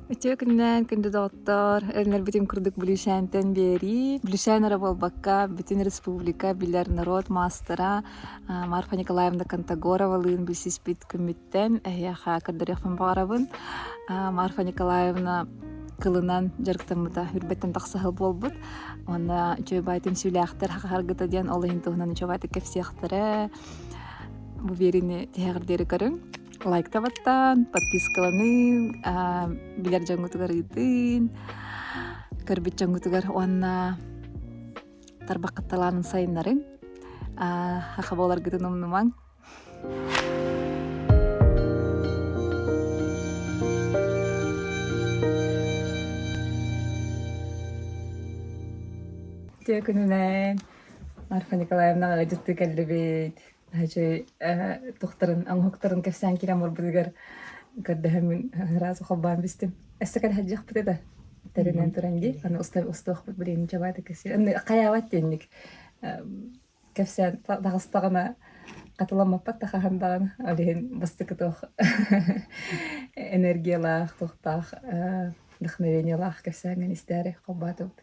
Үтүө күнүнэн, күндү доҕоттор! Эрэнэрбитин курдук Бүлүүчээнтэн биэрии. Бүлүүчээн эрэ буолбакка, бүтүн республика билэр норуот маастара Марфа Николаевна Контагоровалыын билсиспит күммүттэн эһиэхэ көрдөрүөхпүн баҕарабын. Марфа Николаевна кылынан дьарыктаммыта үрбэттэн тахса сыл буолбут. Уонна үчүгэй баай түмсүүлээхтэр хахаргыта диэн ол иһин туһунан үчүгэй баайтык кэпсиэхтэрэ. Бу биэриини тиһэҕэр диэри көрүҥ. Лайктабаттан, подпискаланыы, билэр дьоҥҥутугар ыытыын, көрбүт дьоҥҥутугар уонна тарбаххыт талаанын сайыннарыҥ. Саха буоларгытын умнумаҥ. Үтүө күнүнэн Марфа Николаевна ыалдьыттыы кэллибит. Үчүгэй туохтарын, оҥоһуктарын кэпсээн киирэн барбытыгар көрдөһөммүн ыраас холбоон бистим. Өссө кэлэ сылдьыахпыт этэ. Тэринэн туран дии. Аны устуохпут билигин чабаата кэсиэ. Аны хайаабат диэнник кэпсээн таҕыстаҕына хатыламмаппат да хаһан даҕаны. Ол иһин бастакы туох энергиялаах, туохтаах вдохновениелаах кэпсээҥҥин истээри холбоотубут.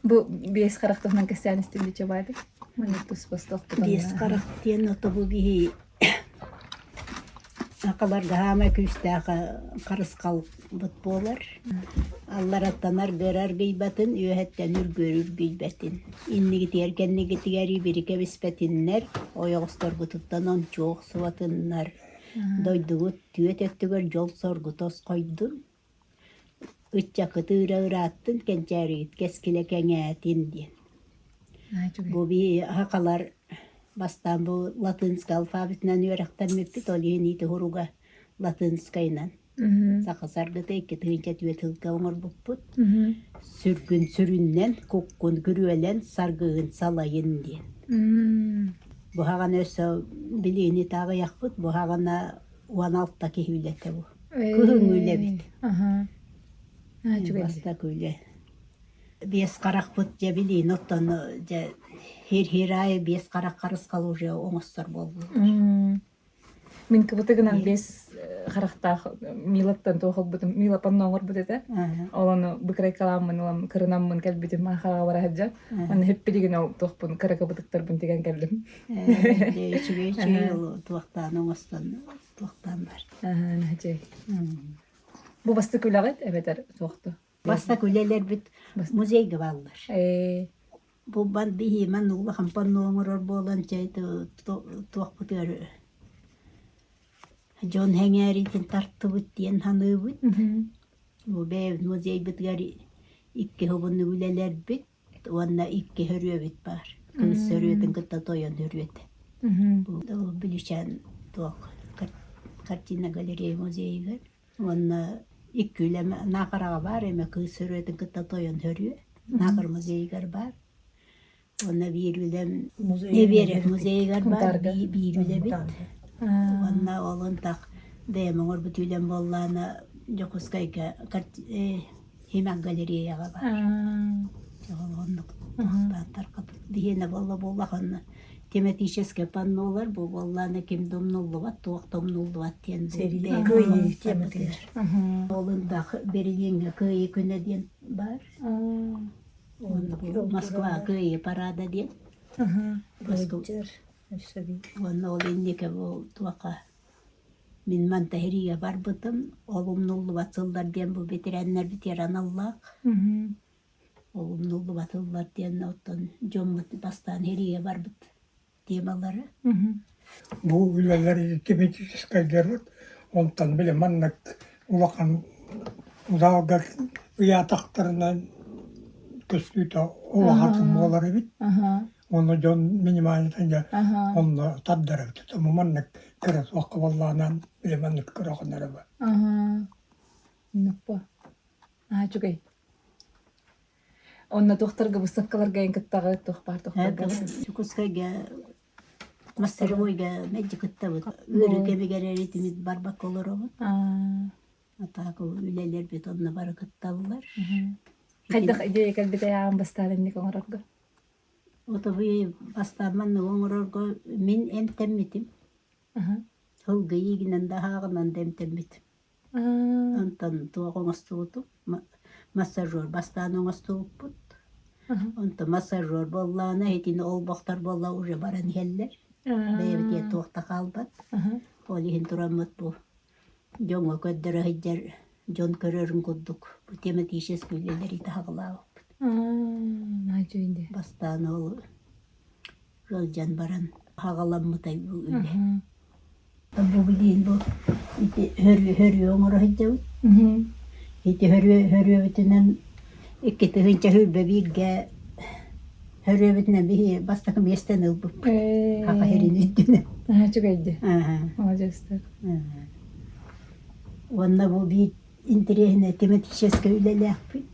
Бу биэс харах туһунан кэпсээн истим дичэ баайдык. Маннык туспа Биэс харах диэн ото бу киһи сахаларга хаамай күүстээх харысхалбыт буолар. Аллараттан аргыар аргыйбатын, үөһэттэн үргүөр үргүйбэтин. Иннигитигэр кэннигитигэр ибири кэбиспэтиннэр, ойоҕосторгутуттан ончу охсубатыннар. Дойдугут түөт өттүгэр дьол-соргу тосхойдун. Ыччаккыт ыыра ырааттын, кэнчээригит кэскилэ кэҥээтин диэн. Бу биһи сахалар бастаан бу латынскай алфавитынан үөрэхтэммиппит, ол иһин ити суруга латынскайынан. Саха саргыта 2 тыһыынча сылга оҥорбуппут. Сүргүн сүрүннэн, куккун күрүөлэн, саргыгын салайын диэн. Буһаҕаны өссө билиини тааҕыйахпыт, буһаҕана 16 киһи үлэтэ бу. Кыһыҥҥы үлэбит. Бастакы үлэ. Биэс харахпыт дьэ билиин оттон дьэ хир-хир аайы биэс харах харысхал уже оҥостор буоллулар. Мин кыбытыгынан биэс харахтаах Милаттан туох ылбытым, Мила панно оҥорбут этэ. Ол ону быкрайкалааммын ылам, кырынаммын кэлбитим хараҕа бара сылдьан. Аны хиппилигин ол туохпун кыра кыбытыктарбын тигэн кэллим. Үчүгэй үчүгэй ол туохтаан оҥостон туохтаан бар. Үчүгэй. Бу бастакы үлэҕит эбэтэр туохту? Бастакы үлэлэрбит музейга бааллар. Бу бан биһиимэн улахан панно оҥорор буолан чэй туохпутугар дьон сэҥээриитин тартыбыт диэн саныыбыт. Бу бэйэбит музейбытыгар икки уһуннук үлэлэрбит уонна икки хөрүөбүт баар. Кыыс сөрүөтүн кытта тойон хөрүөтэ. Бу Бүлүүчээн туох картина галерея музейыгар уонна икки үлэм Наахараҕа баар эмэ кыыс сөрүөтүн кытта тойон хөрүө Наахар музейыгар баар. Уонна биир үлэм Эбиэрэ музейыгар баар биир үлэбит. Уонна ол ынтах бэйэм оҥорбут үлэм буоллаана Дьокуускайга Химак галереяҕа баар. Оннук Биһиэнэ буолла буоллаҕына тематическай паннолар бу буоллаана ким да умнуллубат, туох да умнуллубат диэн Кыайыы тематыгар. Ол ындах Берлиҥҥэ Кыайыы күнэ диэн баар. Москва Кыайыы парада диэн. Уонна ол инники бу туохха Мин манта сэриигэ барбытым, ол умнуллубат сыллар диэн бу бэтэрээннэрбитигэр аналлаах. Ол умнуллубат сыллар диэн оттон дьоммут бастаан сэриигэ барбыт темалара. Бу үлэлэр тематическайдарбыт, онтон били маннык улахан залга ыйаатахтарынан көстүүтэ улахан буолар эбит. Уонна дьон минимальнай дьэ онно тардар эбит. Бу маннык кыра суохха буоллаҕынан били маннык көрөҕүнэрэ бу. Нуппа. Аа үчүгэй. Онно туохтарга выставкаларга эн кыттаҕыт, туох баар туохтарга? Дьокуускайга мастеровойга мэлдьи кыттабыт. Ыарыы кэмигэр эритимит барбакка олоробут. Атаак үлэлэрбит онно бары кытталлар. Хайдах идея кэлбитэй аан бастаан инник оҥорорго? Отовый бастаан маннык оҥорорго мин эмтэммитим. Сылгы иигинэн да аһааҕынан да эмтэммитим. Онтон туох оҥостубутум массажер бастаан оҥостубуппут. Онтон массажер буоллаҕына итини олбохтор буолла уже баран иһэллэр. Бэйэбитигэр туох да хаалбат. Ол иһин тураммыт бу дьоҥҥо көрдөрө сылдьар дьон көрөрүн курдук бу тематическай үлэлэри таһаҕалаабыппыт. Бастаан ол ыалдьан баран хаҕаламмытай бу үлэ. Бу билигин бу ити хөрүө хөрүө оҥоро сылдьабыт. Ити хөрүө хөрүөбүтүнэн 2021-гэ хөрүөбүтүнэн биһи бастакы миэстэни ылбыппыт. Хаха сирин үрдүнэн. Үчүгэйди. Маладьыастар. Уонна бу биир интэриэһинэй тематическай үлэлээхпит.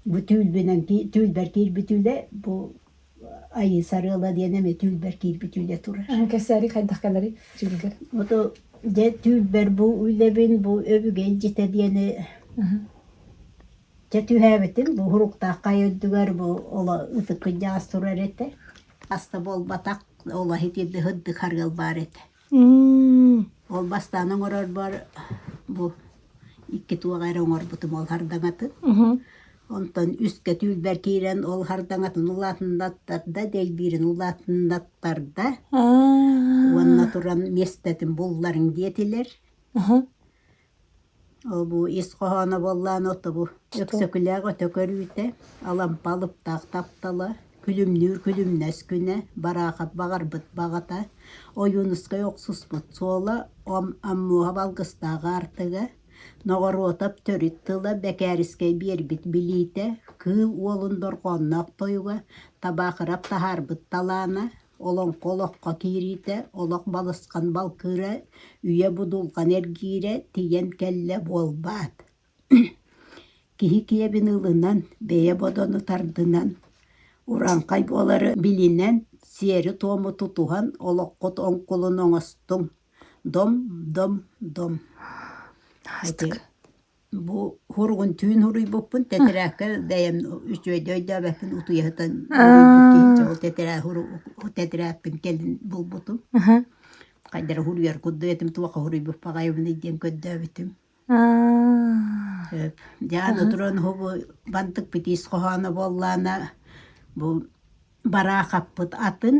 Бу түүлбүнэн түүлбэр киирбит үлэ бу Айыы Сарыала диэн эмиэ түүлбэр киирбит үлэ турар. Кэсээри хайдах кэлэрий түүлгэр? Ото дьэ түүлбэр бу үлэбин бу өбүгэ илдьитэ диэни дьэ түһээбитим бу уһуруктаах хайа үрдүгэр бу оло ытык кырдьаҕас турар этэ. Аста буолбатах оло итирди сырдык харыал баар этэ. Ол бастаан оҥорорбор бу икки туоҕа эрэ оҥорбутум ол хардаҥатын. Онтон үскэ түүлбэр киирэн ол хардаҥатын улаатыннаттарда, дэйбиирин улаатыннаттарда уонна туран миэстэтин булларыҥ диэтилэр. Ол бу ис хоһооно буоллаан ото бу Өксөкүлээх өтө көрүүтэ, Алампа алыптаах таптала, Күлүмнүүр күлүмнэс күнэ, Бараахап баҕарбыт баҕата, Ойуунускай охсуспут суола, Аммуоһап алгыстаах аартыга, Ноҕоруотап төрүт тыла, Бэкээрискэй биэрбит билиитэ, Кыыл Уолун дорҕоонноох тойуга, Табаахырап таһаарбыт талаана, Олоҥхо олоххо киириитэ, олох балысхан балкыыра, үйэ будулҕан эргиирэ тиийэн кэллэ буолбаат Киһи киэбин ылынан, бэйэ бодону тардынан, урааҥхай буолары билинэн, сиэри-туому тутуһан олоххут оҥкулун оҥостуҥ. Дом, дом, дом. Ити Бу хуругун түүн хуруйбуппун тэтэрээккэ бэйэм үчүгэйдик өйдөөбөппүн утуйа сытан уруйбут киһи дьэ ол тэтэрээ тэтэрээппин кэлин булбутум. Хайдара хуруйар курдук этим туохха хуруйбут баҕайыбыный диэн көрдөөбүтүм. Сөп. Дьэ аны туран бу бантыкпыт ис хоһооно буоллаана бу Бараахаппыт атын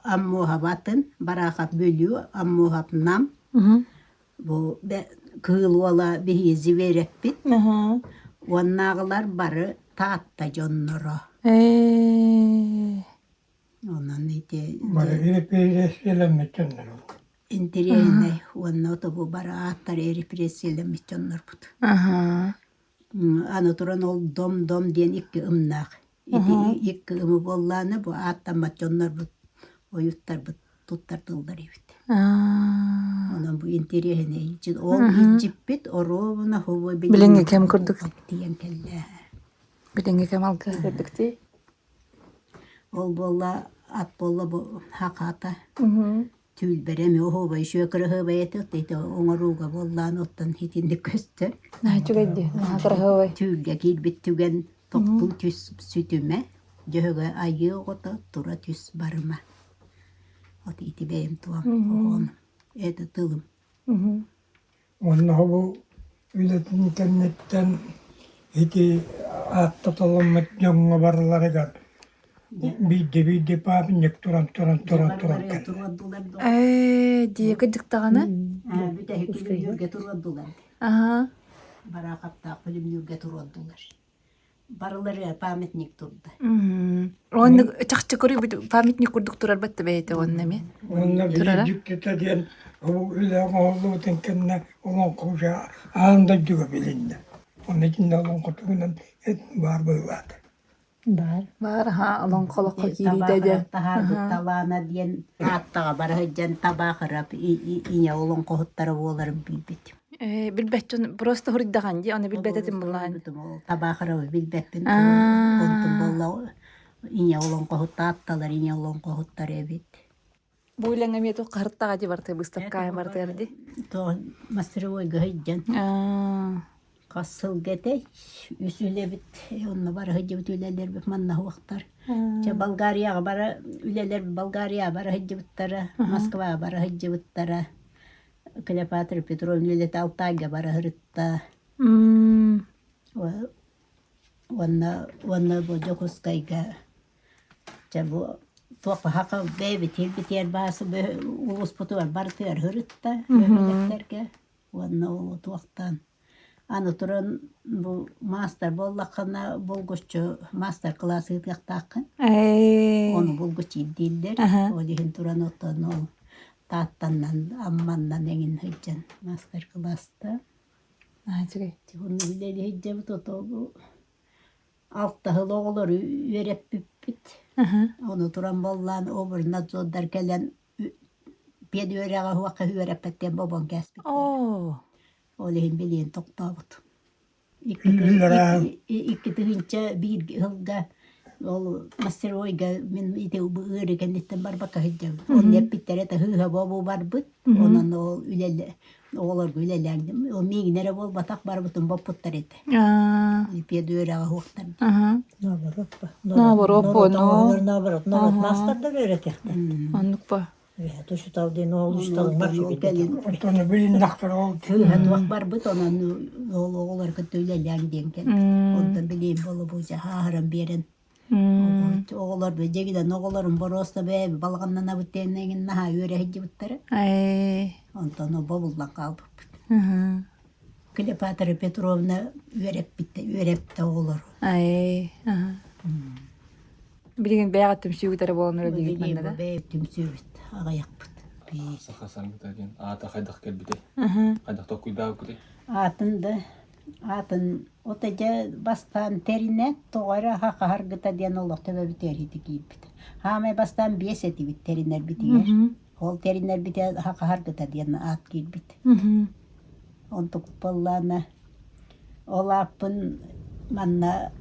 Аммуоһап атын Бараахап Бүлүү Аммуоһап Нам Бу кыыл уола биһиги Зверевпит уоннааҕылар бары Таатта дьонноро. Онон ити Бары репрессиялэммит дьонноро. интэриэһинэй уонна ото бу бары ааттары репрессиялэммит дьоннорбут. Аны туран ол дом-дом диэн икки ымнаах. Ити икки ымы буоллаана бу ааттаммат дьоннорбут, ойуттарбыт туттар тыллар эбит. Онон бу интэриэһинэй ол илдьиппит оруобуна хубу Билиҥҥи кэм курдук. тиийэн кэллэ. Билиҥҥи кэм алгыс курдук дии. Ол буолла ат буолла бу хахата. Түүлбэрэ эмиэ оһуобай үчүгэй кыраһыабай этэ ити оҥорууга буоллаан оттон итинник көстөр. Наһаа үчүгэй дии, наһаа кыраһыабай. Түүлгэ киирбит түгэн тохтуу түс сүтүмэ, дьөһөгөй айыы оҕото тура түс барыма. От ити бэйэм туом хоһоону, это тылым. Уонна бу үлэтин кэнниттэн ити ааттаталаммыт дьоҥҥо барыларыгар биирдэ-биирдэ памятник туран туран туран туран кэллэ. Ээ, диэки дьыктаҕына? Бүтэһик күлүмнүүргэ туруордулар. Аһаа. Бараахаптаах күлүмнүүргэ туруордулар. Барылары памятник турда. Уонна чахчы көрүбүт памятник курдук турар батта бэйэтэ уонна эмиэ. Уонна Турара? дьиктитэ диэн ол үлэ оҥоһуллубутун кэннэ олоҥхо уже аан дойдуга билиннэ. Онно итиннэ олоҥхо туһунан эт баар быһыылаата. Баар. Баар аһаа олоҥхо олоххо киириитэ дьэ. Таһаарбыт талаана диэн ааттаҕа бара сылдьан табаахырап ийэ олоҥхоһуттара буоларын билбит. Ээ, билбэт дьон просто хуруйдаҕан дии, ону билбэт этим буллаан. Табаахырабы билбэппин. Онтум буолла ийэ олоҥхоһут таатталар ийэ олоҥхоһуттар эбит. Бу үлэҥ эмиэ туох хаһыртаҕа дии барыта быыстапкаайа барытыгар дии. То мастеровойга сылдьан хас сылга этэй үс үлэбит онно бара сылдьыбыт үлэлэрбит манна суохтар. Чэ Болгарияҕа бара үлэлэр Болгарияҕа бара сылдьыбыттара, Москваҕа бара сылдьыбыттара. Клеопатра Петровна үлэтэ Алтайга бара сырытта. Уонна уонна бу Дьокуускайга Дьэ бу туох хака бэйэбит ирбитигэр баас улууспутугар барытыгар сырытта бөһүөлэктэргэ уонна ол туохтан аны туран бу маастар буоллаххына булгуччу маастар-кылаас ыытыахтааххын. Ону булгуччу ирдииллэр. Ол иһин туран оттон ол Тааттаннан, Амманнан эҥин сылдьан маастар-кылааста. Онно үлэлии сылдьабыт ото бу Алтаһыл оҕолору үөрэппиппит. Ону туран буоллаан обрнадзордар кэлэн педүөрэҕэ уһуохха үөрэппэт диэн бобон кээспиттэрэ. Ол иһин билиэн тохтообут. Икки тыһыынча биир сылга ол мастеровойга мин ити ыарыы кэнниттэн барбакка сылдьабын. Онно эппиттэрэ тыһыыһа бобуу барбыт. Онон ол үлэлэ оҕолорго үлэлээн ол миигин эрэ буолбатах барыбытын боппуттар этэ. Педүөрэҕэ уһуохтар Наоборот Наоборот, но. Наоборот, наоборот, маастардар үөрэтиэхтэр. Оннук ба. Учутал диэн ол учуталыҥар Оттон билиннэхтэр ол Кыыһа туох барбыт, онон ол оҕолор кытта үлэлээҥ диэн кэлбит. Онтон билиим болобууча ааһаран биэрэн Оҕолор дьэгинэн оҕолорум боруоста бэйэбит балаҕаннанабыт диэн эҥин наһаа үөрэ сылдьыбыттара. Онтон бобуллан хаалбыппыт. Клеопатра Петровна үөрэппиттэ, үөрэптэ оҕолору. Билигин бэйэҕит түмсүүгүт эрэ буолан үлэлиигит манна да? Бэйэбит түмсүүбүт, аҕыйахпыт. Саха саргыта диэн аата хайдах кэлбитэй? Хайдах толкуйдаабыккытый? Аатын да Аатын от дьэ бастаан тэринэ тоҕо эрэ хахаһаргыта диэн олох төбөбүтүгэр ити киирбит. Хаамай бастаан биэс этибит тэринэрбитигэр. Ол тэринэрбитэ хахаһаргыта диэн аат киирбит. Онтук буоллаана ол ааппын манна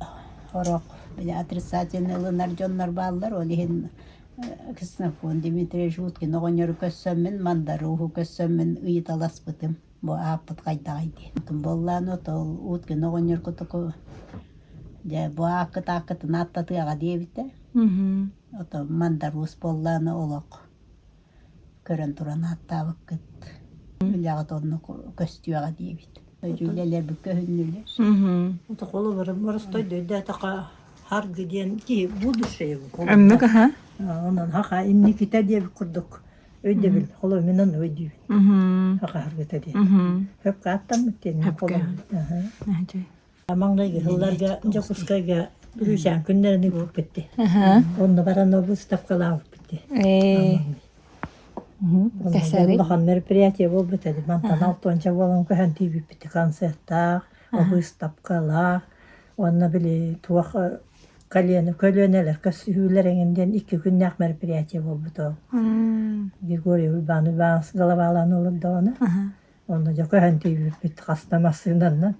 сорох били отрицательно ылынар дьоннор бааллар. Ол иһин Ксенофонт Дмитриевич Уткин оҕонньору көрсөммүн, Мандар Ууһу көрсөммүн ыйыталаспытым. Бу ааппыт хайдаҕый диэн. Буоллаан ол Уткин оҕонньор кутуку дьэ бу ааккыт ааккытын ааттатыаҕа диэбитэ. Ото Мандар Уус буоллаана олох көрөн туран ааттаабыккыт. Үлэҕит оннук көстүөҕэ диэбит. Үлэлэрбит көһүннүлэр. Ото холобура боростой дөйдөөтөхө харгы диэн киһи будущее Оннук аха. Онон хаха инникитэ диэбит курдук өйдөбүл холобур мин оннук өйдүүбүн. Хахаһаргыта диэн. Хөпкө аттаммыт диэн Хөпкө. Маҥнайгы сылларга Дьокуускайга Үрүүсээн күннэрин ыыппыт Онно баран выставкалаабыппыт Улахан мероприятие буолбут этэ. Мантан алтуонча буолан көһөн тиийбиппит концерттаах, выставкалаах уонна били туох Калена көлүөнэлэр көссүһүүлэр эҥин диэн икки күннээх мероприятие буолбута ол. Григорий Уйбаан Уйбаанс головалаан олордоҕуна онно дьэ көһөн тиийбиппит хаста массыынаннан.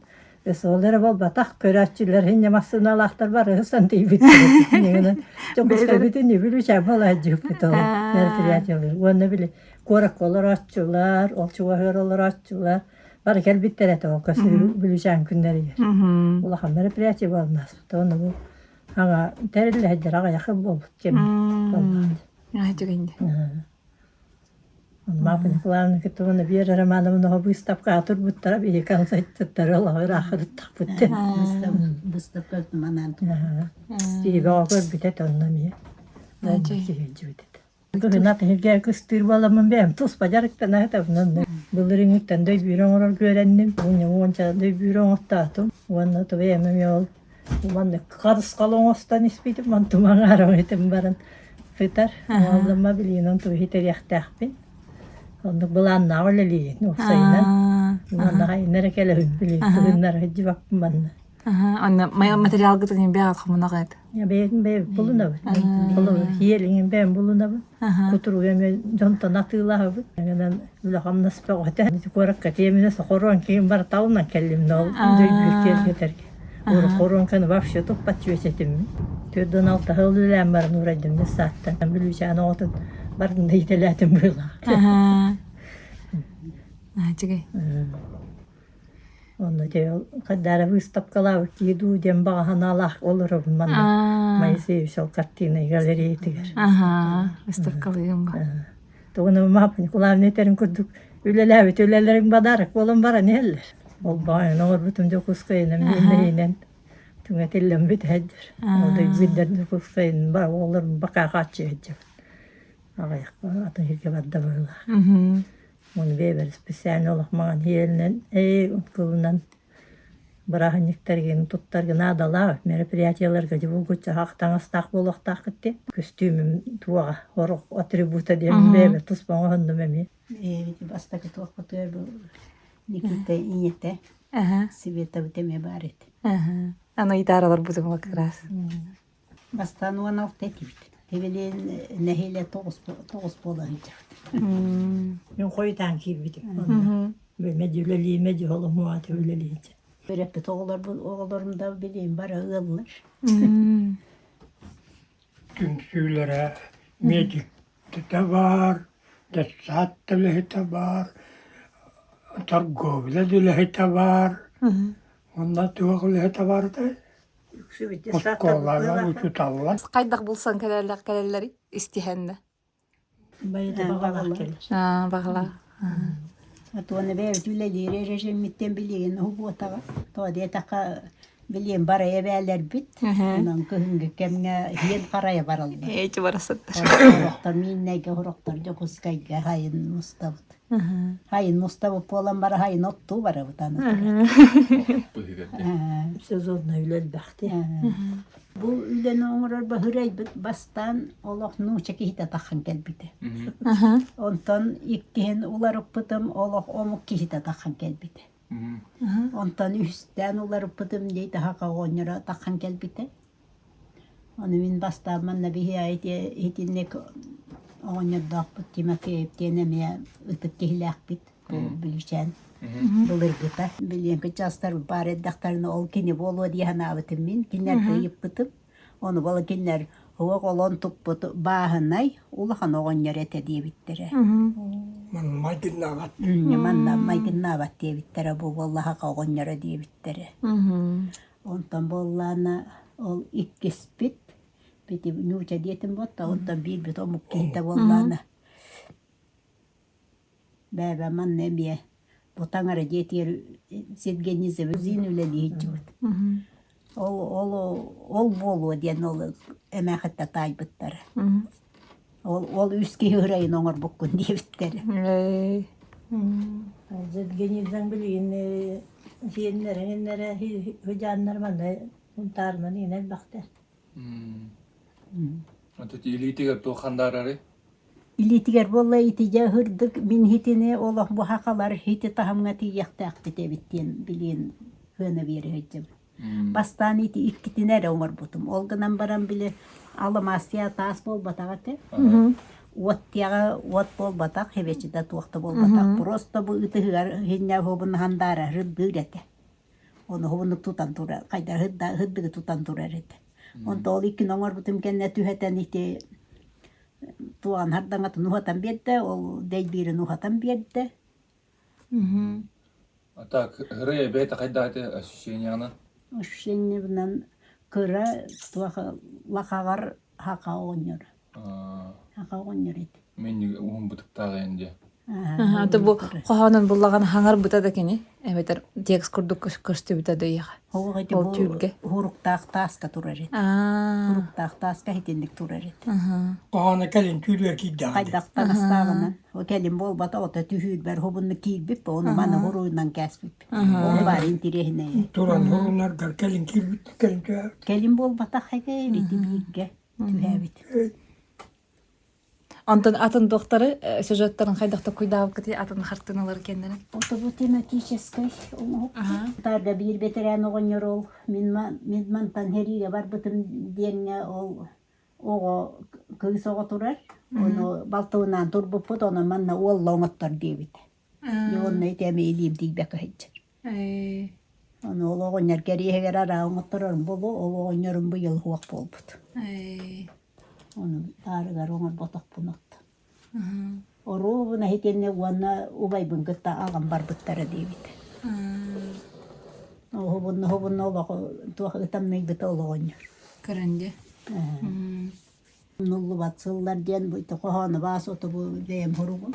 Өс ол эрэ буолбатах, көрөөччүлэр инньэ массыыналаахтар барыһысан тиийбиттэр. Дьокуускайбытын үбүлүчэ балаһдьыппыт ол мероприятиелар. Уонна били куоракка олорооччулар, ол чугаһыар олорооччулар бары кэлбиттэр этэ ол көссүһүү бүлүүчээн күннэригэр. Улахан мероприятие буолла Ону бу аҥа тэриллэһэрдэр аҕыйах буолбут кэм буоллаҕа. Түгэнде. Марфа Николаевна кытта уонна Вера Романовна выставкаҕа турбуттара биһиги концерттары олоҕор аахырыттахпыт. Выставка манан. Тиибэҕэ көрбүтэ онно эмиэ. Киһи этэ. Кыһына тэһиргэ кыстыыр буоламмын бэйэм туспа дьарыктана сытабын. Былырыыҥҥыттан дөйбүүр оҥорорго үөрэнним. Уонча дөйбүүр оҥортоотум. Уонна то бэйэм эмиэ ол маннык харысхал оҥостон испитим, онтум аҥаарым этим баран сытар. Оҥолломо билигин онту иһитэриэхтээхпин. Оннук былааннаах үлэлиигин уопсайынан. Манна хайыннара кэлэбин билигин кыһыннара сылдьыбаппын манна. Онно материалгытын бэйэҕит хомунаҕыт? Бэйэбин бэйэбит булунабыт. Холобур, иэлиҥин бэйэм булунабын. Кутуругу эмиэ дьонтон атыылаһабыт. Онон үлэ-хамнас бөҕөтө. Куоракка тиэминэ хоруон киһим барыталынан кэллим да ол дөйбүр киэргэтэргэ. Хоруоҥканы вообще туппат чүөчэтим. Төрдүн алта сыл үлэлээн баран уурайдым детсадтан. Бүлүүчээн оҕотун барын да иитэлээтим быһыылаах. Үчүгэй. Онно дьэ хайдара выставкалаабыт киһи дуу диэн баҕа санаалаах олоробун манна Моисеевич ол картина галереятыгар. Аха, выставкалыым ба. Тугуна Марфа Николаевна этэрин курдук. Үлэлээбит үлэлэриҥ бадарык буолан баран иһэллэр. Ол баҕайын оҥорбутум Дьокуускайынан биирдэһинэн түҥэтиллэн бүтэһэддэр. Ол да биллэр Дьокуускайын ба оҕолорум бакаа хааччыйаддьабыт. Аҕыйах атын сиргэ барда быһыылаах. Уонна бэйэбэр специально олох маҥан иһэлинэн ээ кылынан бырааһынньыктаргын туттарга наадалаах мероприятиеларга дьэ булгуччу таҥастаах буолуохтааххыт диэн көстүүмүм туоҕа орох атрибута диэн бэйэбэр туспа оҥоһуннум эмиэ Эбити бастакы туохпутугар бу Никита ийэтэ Светабыт эмиэ баар этэ. Аны ыйытааралар бутуҥ как раз. Бастаан 16 этибит. Тибилин нэһиилэ тоҕус буола сылдьабыт. Мин хойутаан киирбитим. Мэлдьи үлэлии, мэлдьи холомуота үлэлии. Үөрэппит оҕолорум да билигин бары ыаллар. Түмсүүлэрэ медиктэтэ баар, детсад да үлэһитэ баар, торговля да үлэһитэ баар, уонна туох үлэһитэ баар этэй? Оскуолалар, учууталлар. Хайдах булсан кэлэллэр кэлэллэрий истиһэннэ? Байыта баҕалаах кэлэр. Аа, баҕалаах. Отуона бэйэбит үлэлиир режиммиттэн билигин уһугуотаҕа. Тоҕо диэтэххэ, билигин бары эбээлэрбит, онон кыһыҥҥы кэмҥэ иһин харайа бараллар. Эти барасыттар. Сорохтор Мииннэйгэ, сорохтор Дьокуускайга сайын мустабыт. Сайын мустабыт буолан бары сайын оттуу барабыт аны турар. Быһыгар дии. Сезоннай үлэ элбэх дии. Бу үлэни оҥорор баһырайбыт бастаан олох нуучча киһитэ таххан кэлбитэ. Онтон иккиһин уларыппытым олох омук киһитэ таххан кэлбитэ. Онтон үһүстээн уларыппытым дии таһака оҕонньоро таххан кэлбитэ. Ону мин бастаан манна биһи итинник оҕонньордоохпут Тимофеев диэн эмиэ ытык киһилээхпит бу Бүлүүчээн былыргыта. Билиэн кыччастар баар эрдэхтэринэ ол кини буолуо дии санаабытым мин. Кинилэргэ ыйыппытым. Ону буола кинилэр уох олон туппут бааһынай улахан оҕонньор этэ диэбиттэрэ. Манна майгыннаабат. Манна майгыннаабат диэбиттэрэ бу буоллаһака оҕонньоро диэбиттэрэ. Онтон буоллаана ол иккиспит бити нууча диэтим буотта онтон биирбит омук киһитэ буоллаана бээбэ манна эмиэ бу таҥара дьиэтигэр Сергенизовы зин үлэлиһиччибит ол ол ол буолуо диэн ол эмээхиттэ таайбыттара ол ол үс киһи ырайын оҥорбуккун диэбиттэрэ Евгенийдан билигин сиэннэрэ иҥиннэрэ сыдьааннар манна Сунтаарынан иҥэн элбэхтэр. Ата илиитигэр туох хандаарарый? Илиитигэр буолла итидьэ ыһырдык мин иһитини олох бу хахалар ити таһымҥа тиийиэхтээхпит эбит диэн билиэн сыана биэрэ сылдьабын. Бастаан ити иккитин эрэ оҥорбутум. Ол гынан баран били алмаас таас буолбатах этэ. Уот тиэҕэ уот буолбатах, хэбэчитэ туох да буолбатах. Просто бу ытыһыгар иһиннэ уһубун хандаара ырдыыр этэ. Ону уһубуннук тутан турар, хайдах ырдыгы тутан турар этэ. Онто ол иккини оҥорбутум кэннэ түһэтэн ити туоҕан хардаҥатын уһатан биэрдэ, ол дэйбиирин уһатан биэрдэ. А так, ырай эбээтэ хайдах этэ ощущениеҕынан? Ощущениебынан кыра туох лахаҕар хака оҕонньор. Хака оҕонньор этэ. Мен уһун бытыктаах эн дии. Ата бу хоһоонун буллаҕын хаҥарбыта да кини эбэтэр текст курдук көстүбүтэ да ыйаха. Ол түүргэ. Хуруктаах тааска турар этэ. Хуруктаах тааска итинник турар этэ. Хоһооно кэлин түүрүгэр киирдэҕэ. Хайдах таҥастааҕынан. О кэлин буолбата ото түһүүрбэр хубунну киирбит ону маны хуруйунан кээспиппит. Ол баар интириэһинэй. Туран хурунаргар кэлин киирбит кэлин түһээбит. Кэлин буолбатах эгэ ити бииргэ түһээбит. Онтон атын докторы сюжеттарын хайдах токуйдаабыккытый атын хартыыналар кэннэрин? Ото бу тематическай оҥоһук. Тарга биир бэтэрээн оҕонньор ол мин мин мантан сэриигэ барбытым диэҥҥэ ол оҕо кыыс оҕо турар. Ону балтыбынаан турбуппут, онон манна уолла оҥоттор диэбит. Уонна ити эмиэ илиим тиийбэккэ сылдьар. Ону ол оҕонньор кэриэһигэр араа оҥотторорум буолуо, ол оҕонньорум быйыл суох буолбут. Ону таарыгар оҥорботохпун оттон. Оруобуна итиннэ уонна убайбын кытта аҕам барбыттара диэбит. Оһубунна оһубунна олоҕу туох ытамныйбыта ол оҕонньор. Көрөн дии. Нуллубат сыллар диэн бу ити хоһоону баас оту бу бэйэм хоругум.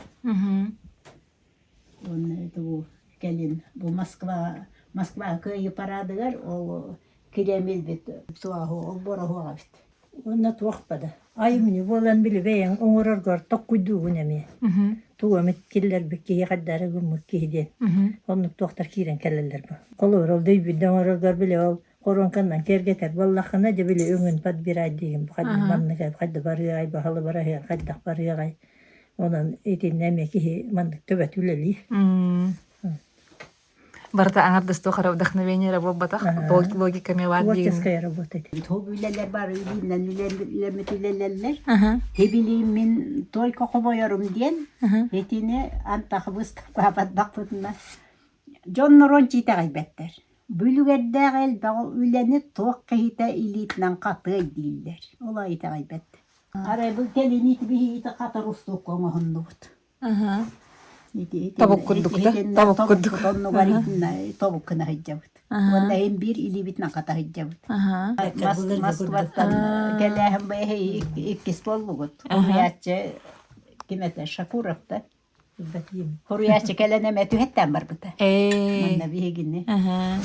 Уонна это бу кэлин бу Москва Москва кыайыы парадыгар ол Кремльбит туоһу ол бороһуох эбит. Уонна туох бада. Айымньы буолан били бэйэҥ оҥороргор токкуйдуугун эмиэ. Тугу эмит киллэрбит киһи хайдары гыммыт киһи диэн. Оннук туохтар киирэн кэлэллэр бу. Холобур, ол дөйбүт оҥороргор били ол хоруоҥканнан киэргэтэр буоллаххына, дьэ били өҥүн подбирать диигин. Бу хайдах маннык хайда барыаҕай, баһылы бараһыан хайдах барыаҕай. Онон итиннэ эмиэ киһи маннык төбөтө үлэлиир. Барыта аҥардастыы хара вдохновение эрэ буолбатах, логика эмиэ баар диигин. Творческая работа ити. Топ үлэлэр бары илиинэн үлэммит үлэлэллэр. Һибилиин мин только хомойорум диэн итини антах выставкаҕа барбаппытына дьоннорун чиитэҕэйбэттэр. Бүлүгэрдээх элбэх үлэни туох киһитэ илиитинэн хатыай дииллэр. Ол итэҕэйбэттэр. Арай бу кэлин ити биһиги хатар устуукка оҥоһуннубут. Тобук курдук да? Тобук курдук. Оннугар тобук гына сылдьабыт. Уонна иһин биир илиибитинэн хата сылдьабыт. Москваттан кэлээһин бэйэ иккис буоллугут. Хоруйааччы ким этэ Шакуров да? Хоруйааччы кэлэн эмэ түһэттээн барбыта. Манна биһигини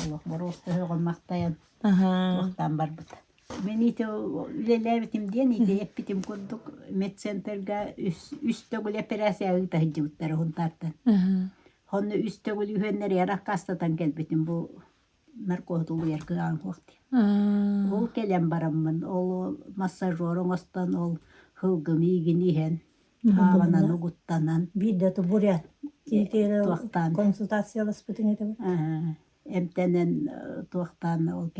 олох боруоста һөҕөн махтайан туохтаан барбыта. Мин ити үлэлээбитим диэн ити эппитим курдук медцентрга үс, үс төгүл эпэрээсийэ ыыта сылдьыбыттара Сунтаартан. Онно үс төгүл үһүөннэригэр аккаастатан кэлбитим бу наркоһу тулуйар кыаҕым суох диэн. Ол кэлэн бараммын, ол массажер оҥостон, ол һылгым иигин иһэн, хааланан угуттанан Биирдэ то бурят туохтаан консультацияласпытыҥ этэ эмтэнэн туохтаан ол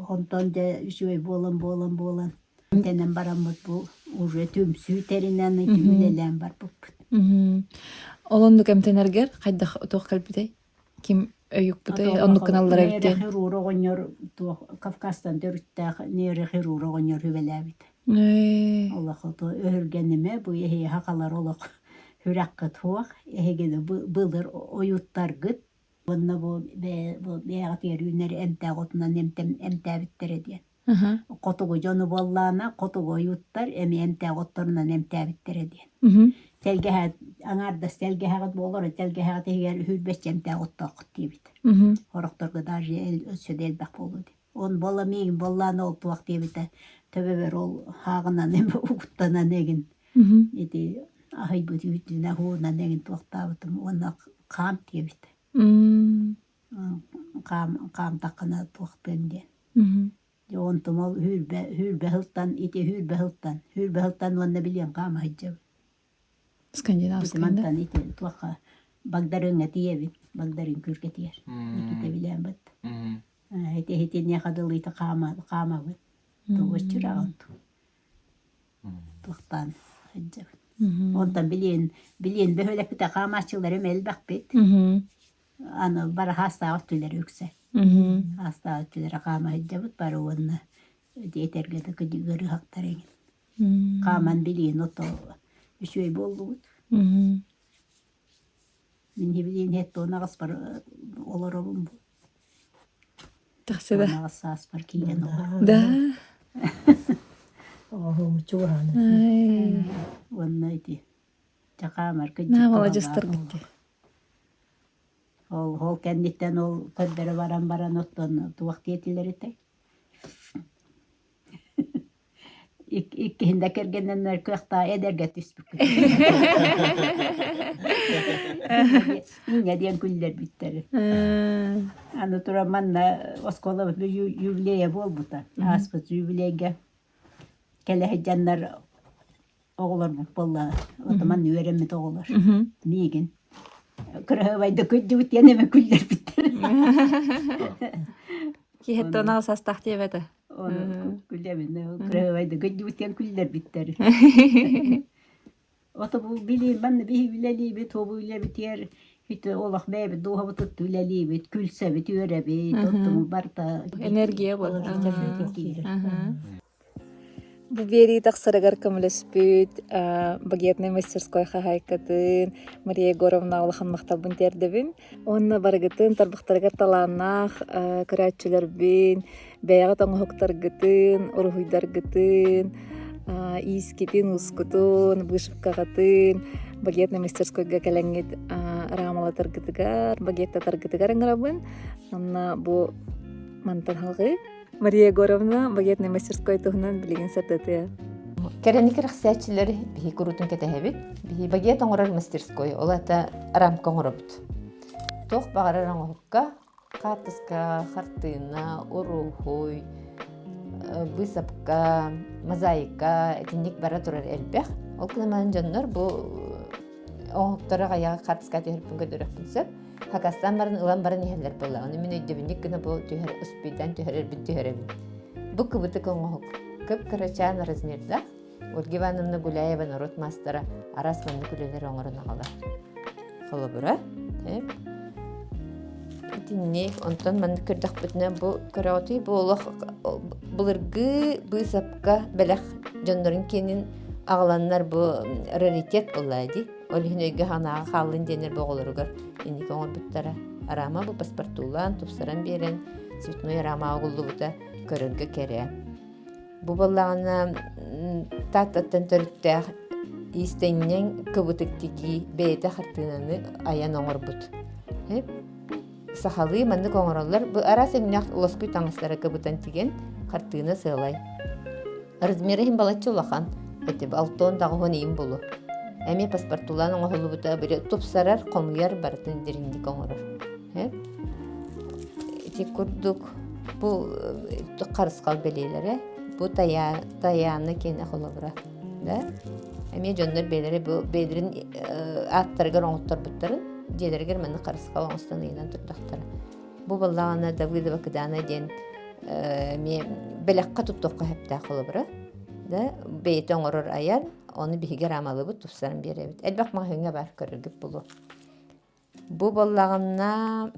Онтон дьэ үчүгэй буолан буолан буолан эмтэнэн бараммыт бу уже түмсүү тэринэн ити үлэлээн барбыппыт. Ол оннук эмтэнэргэр хайдах туох кэлбитэй? Ким өйүкпүтэй? Оннук гыналлар эбит диэн. Нейрохирург оҕонньор туох Кавказтан төрүттээх нейрохирург оҕонньор үбэлээбит. Олох өһүргэнимэ бу эһиэхэ халар олох сүрэххит суох эһигини былыр ойуттаргыт Уонна бу бэйэҕитигэр үүнэр эмтээх отунан эмтээбиттэрэ диэн. Хотугу дьону буоллаҕына, хотугу ойууттар эмиэ эмтээх отторунан эмтээбиттэрэ диэн. Тэлгэһэ аҥаардас тэлгэһэҕит буолар, тэлгэһэҕит иһигэр үһүрбэччэ эмтээх оттооххут диэбит. Сорохторго даже өссө да элбэх буолуо диэн. Он буолла миигин буоллаҕына ол туох диэбитэ, төбөбөр ол һааҕынан угуттанан эгин ити аһыйбыт үүтүнэн уунан эҥин туохтаабытым уонна хаам диэбит. Хаам хаамтаххына туохтуом диэн. Дьэ онтум ол үүрбэ үүрбэ сылтан ити үүрбэ сылтан үүрбэ сылтан уонна билиэн хаама сылдьабын. Скандинавскай да? Мантан ити туохха Багдарыҥҥа тиийэбин. Багдарыҥ күргэтигэр. Никита билээн бат. Ити итиниэхэ дылы ити хаама хаамабын. Тугу чыраҕын Туохтаан сылдьабын. Онтон билиэн билиэн бөһүөлэкпитэ хаамааччыларым элбэхпит. Аны бары хаастаах өттүлэрэ үксэ. Хаастаах өттүлэрэ хаама сылдьабыт бары уонна этэргэ да ыарыһахтар эҥин. Хааман билиэн ото үчүгэй буоллубут. Мин билиэн һэттон аҕыспар олоробун бу. Тахса да. Аҕыс сааспар киирэн олоробун. Да. Оҕоһуом чугаһаан. Уонна ити чакаамарга Наа маладьыстаргыт дии. Ол ол кэнниттэн ол көрдөрө баран баран оттон туох диэтилэр этэй? Иккиһин да кэргэннэнэр кыахтаах эдэргэ түспүккүт. Инньэ диэн күллэрбиттэр. Аны туран манна оскуолабыт юбилейа буолбута. Ааспыт юбилейга кэлэ сылдьаннар оҕолорбут буолла. Отоман үөрэммит оҕолор. Миигин кыраһыабайдык күлдүбүт диэн эмэ күллэрбиттэр. Киһиттэн аҕыс диэбэтэ. Ону күлэбин, кыраһыабайдык күлдүбүт диэн күллэрбиттэр. Ото бу билиим манна биһи үлэлиибит, уобу үлэбитигэр ити олох бэйэбит дууһабытыт үлэлиибит, күлсэбит, үөрэбит, оттон барыта Энергия буолар. Бу биэрии тахсарыгар көмөлөспүт багетнай мастерской хаһаайкатын Мария Егоровна улахан махталбын тиэрдэбин. Уонна барыгытын тарбахтарыгар талааннаах көрөөччүлэрбин, бэйэҕит оҥоһуктаргытын, уруһуйдаргытын. Иискитин, ускутун, вышивкаҕытын, багетный мастерскойга кэлэҥҥит рамалатаргытыгар, багеттатаргытыгар ыҥырабын. Онно бу мантан халҕыы Мария Егоровна багетный мастерской туһунан билигин сырдатыа. Кэрэни кэрэхсээччилэр биһи куруутун кэтэһэбит. Биһи багет оҥорор мастерской, ол это рамка оҥоробут. Туох баҕарар оҥоһукка хаартыска, хартыына, уруһуй, быысапка, мозаика итинник бара турар элбэх. Ол гынан дьоннор бу оҥоһуктары аҕыйаҕы хаартыска түһэрпин көрдөрүөхпүн сөп. Хакастаан баран ылан баран иһэллэр буолла. Ону мин өйдөбүнньүк гына бу түһэр успейдаан түһэрэрбин түһэрэбин. Бу кыбытык оҥоһук. Кып-кырачаан размердаах. Ольга Ивановна Гуляева норуот маастара араас маннык үлэлэри оҥорон аҕалар. Холобура, итинник онтон маннык көрдөхпүтүнэ бу көрөҕүтүй бу олох былыргы быысапка бэлэх дьоннорун киэнин аҕаланнар бу раритет буолла дии. Ол иһин өйгө санааҕа хааллын диэннэр бу оҕолоругар инники оҥорбуттара. Рама бу паспортуулаан, тупсаран биэрэн цветной рама угуллубута көрөргө кэрэ. Бу буоллаҕына Тааттаттан төрүттээх иистэнньэҥ кыбытык тигии бэйэтэ хартыынаны айан оҥорбут. Сахалыы маннык оҥороллор. Бу араас өҥнөөх лоскуй таҥастары кыбытан тигэн хартыына сыалай. Размера иһин балачча улахан. Эти алтон даҕаһын иин булу. Эмиэ паспортулаан оҥоһуллубута били тупсарар, хомуйар барытын дириҥник оҥорор. Ити курдук бу харысхал бэлиэлэрэ, бу тайаана киэнэ холобура. Да? Эмиэ дьоннор бэйэлэрэ бу бэйэлэрин ааттарыгар оҥотторбуттарын дьиэлэригэр маннык харысхал оҥостон ыйынан турдахтара. Бу буоллаҕына Давыдова Кыдаана диэн эмиэ бэлэххэ туттуохха сөптөөх холобура. Да? Бэйэтэ оҥорор айар, ону биһиги рамалыбыт тупсаран биэрэбит. Элбэх маҕаһыыҥҥа баар көрөргүт булуо. Бу буоллаҕына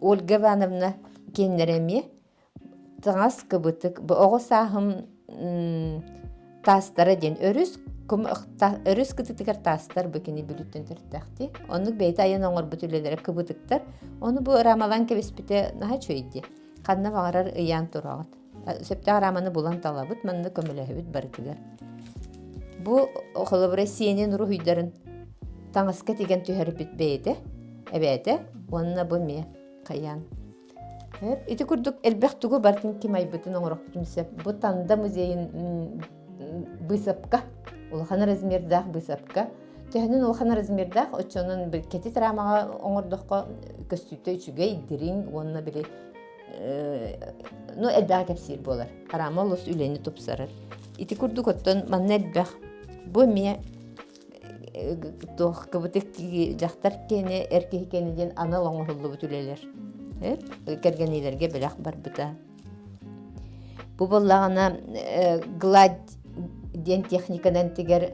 Ольга Ивановна киэннэрэ эмиэ таҥас кыбытык бу оҕо сааһым таастара диэн өрүс өрүс кытытыгар таастар бу кини бүлүүттэн төрүттээхтии. Оннук бэйэтэ айан оҥорбут үлэлэрэ кыбытыктар. Ону бу рамалаан кэбиспитэ наһаа үчүгэй дии. Ханна баҕарар ыйаан тураҕыт. Сөптөөх раманы булан талабыт, манна көмөлөһөбүт барытыгар. Бу холобура сиэнин уруһуйдарын таҥаска тигэн түһэрбит бэйэтэ, эбээтэ уонна бу эмиэ хайаан. Ити курдук элбэх тугу барытын ким айбытын оҥорохпутун сөп. Бу Танда музейын быысапка, улахан размердаах быысапка. Төһөнөн улахан размердаах, оччонон кэтит рамаҕа оҥордоххо көстүүтэ үчүгэй, дириҥ уонна били ну элбэҕи кэпсиир буолар. Рама олус үлэни тупсарар. Ити курдук оттон манна элбэх. Бу эмиэ туох кыбытык дьахтар киэнэ, эр киһи киэнэ диэн анал оҥоһуллубут үлэлэр. Кэргэниилэргэ бэлэх барбыта. Бу буоллаҕына гладь диэн техниканан тигэр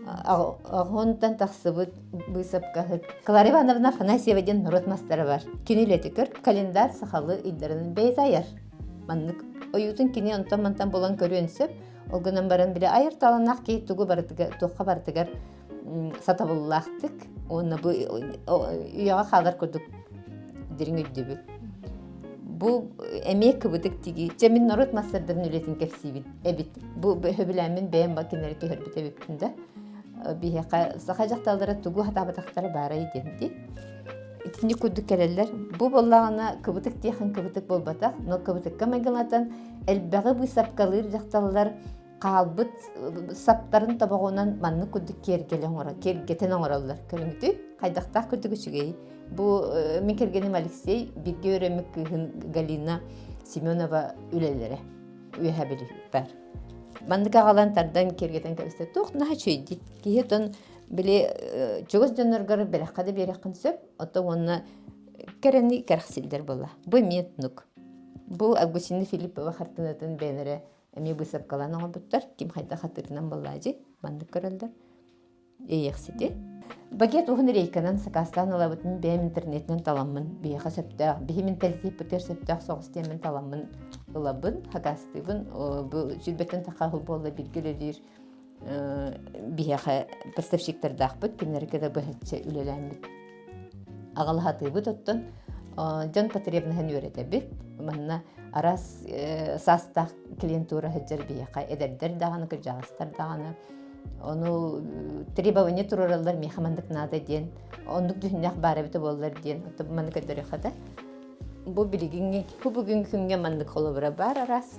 аҕонтан тахсыбыт быысапкаһыт Клара Ивановна Афанасьева диэн норуот мастара бар. Кини үлэтигэр календарь сахалыы ыйдарынан бэйэтэ айар. Маннык ойуутун кини онтон-мантан булан көрүөн сөп. Ол гынан баран били айар талааннаах киһи тугу барытыгар, туохха барытыгар сатабыллаахтык уонна бу үйэҕэ хаалар курдук дириҥ өйдөбүл. Бу эмиэ кыбытык тигии. Чэ мин норуот мастардарын үлэтин кэпсиибин эбит. Бу сөбүлээммин бэйэм кинилэри түһэрбит эбиппин да. Биһиэхэ саха дьахталлара тугу хатаабатахтара баарай диэн дии. Итинник курдук кэлэллэр. Бу буоллаҕына кыбытык диэхин кыбытык буолбатах, но кыбытыкка майгылатан элбэҕи быысапкалыыр дьахталлар хаалбыт саптарын тобоҕунан маннык курдук киэргэли оҥоро киэргэтэн оҥороллор. Көрүҥүтүй, хайдахтаах курдук үчүгэй. Бу мин кэргэним Алексей бииргэ үөрэммит кыыһын Галина Семенова үлэлэрэ үөһэ бар. Маннык аҕалан тардан киэргэтэн кэбистэ. Туох наһаа үчүгэй дии. Киһи оттон били чугас дьонноргор бэлэххэ да биэрэххин сөп. Оттон уонна кэрэни кэрэхсиллэр буолла. Бу эмиэ оннук. Бу Августина Филиппова хартыынатын бэйэлэрэ эмиэ быысапкалаан оҥорбуттар. Ким хайдах хатыырынан буоллаадьы маннык көрөллөр. Иэйэхсити. Багет уһун рейканан сакаастаан ылабыт. Мин бэйэм интернетинэн таламмын, биһиэхэ сөптөөх, биһи менталитеппытыгар сөптөөх соҕус диэммин таламмын ылабын, сакаастыыбын. Бу сүүрбэттэн тахха сыл буолла бииргэ үлэлиир биһиэхэ поставщиктардаахпыт, кинилэргэ да быһаччы үлэлээммит аҕалаһатыыбыт оттон дьон потребноһын үөрэтэбит. Манна Араас саастаах клиентура сылдьар биһиэхэ эдэрдэр даҕаны, кырдьаҕастар даҕаны. Ону требование туруораллар миэхэ маннык наада диэн. Оннук дьүһүннээх баар эбитэ буоллар диэн. Оттон маннык көрдөрүөххэ да. Бу билигиҥҥи, бу бүгүҥҥү күҥҥэ маннык холобура баар араас.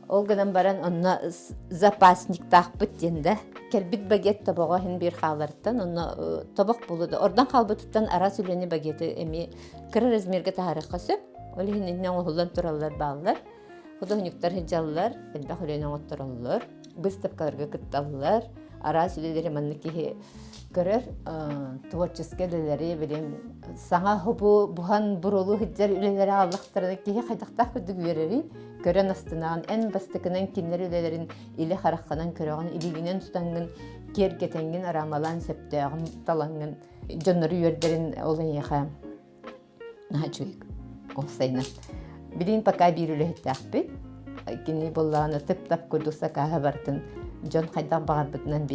Ол гынан баран онно запасниктаахпыт диэн да кэлбит багет тобоҕо иһин биир хааларыттан онно тобох буолуо да ордон хаалбытыттан араас үлэни багеты эмиэ кыра размерга таһаарыахха сөп. Ол иһин иннэ оҥоһуллан тураллар бааллар. Художниктар сылдьаллар, элбэх үлэни оҥоттороллор, выставкаларга кытталлар. Араас үлэлэри маннык киһи көрөр творческай үлэлэри билим саҥа хобу буһан буруолу сылдьар үлэлэри ааллахтарына киһи хайдахтаах курдук үөрэрий көрөн астынаҕын эн бастакынан кинилэр үлэлэрин илэ хараххынан көрөҕүн илиигинэн тутаҥҥын киэргэтэҥҥин араамалаан сөптөөҕүн талаҥҥын дьоннору үөрдэрин ол эйиэхэ наһаа үчүгэй уопсайынан билигин пока биир үлэһиттээхпит кини буоллаҕына тып-тап курдук сакааһа барытын дьон хайдах баҕарбытынан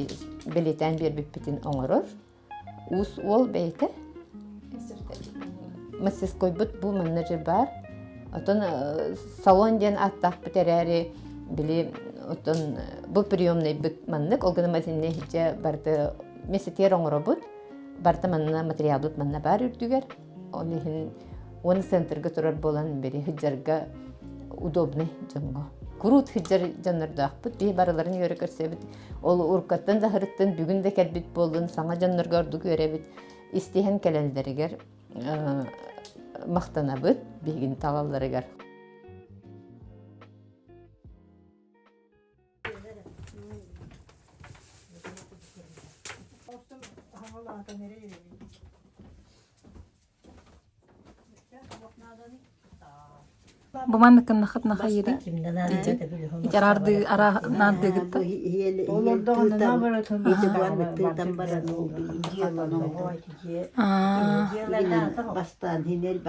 бэлиэтээн биэрбиппитин оҥорор Уус уол бэйэтэ мастерскойбут бу манна же баар. Отон салон диэн ааттаахпыт эрээри били отон бу приемнайбыт маннык ол гынан итиннэ иһирдьэ барыта мессетиэр оҥоробут. Барыта манна материалбыт манна баар үрдүгэр. Ол иһин уонна центрга турар буолан били сылдьарга удобный дьоҥҥо. Куруут сылдьар дьоннордоохпут. Биһи барыларын үөрэ көрсөбүт. Ол уруккаттан да сырыттын, бүгүн да кэлбит буоллун, саҥа дьоннорго ордук үөрэбит. Истиһэн кэлэллэригэр махтанабыт биһигини талалларыгар. Бу маннык гыннахыт нахайыри. Ити араарды ара наардыгытта. Бастаан хинел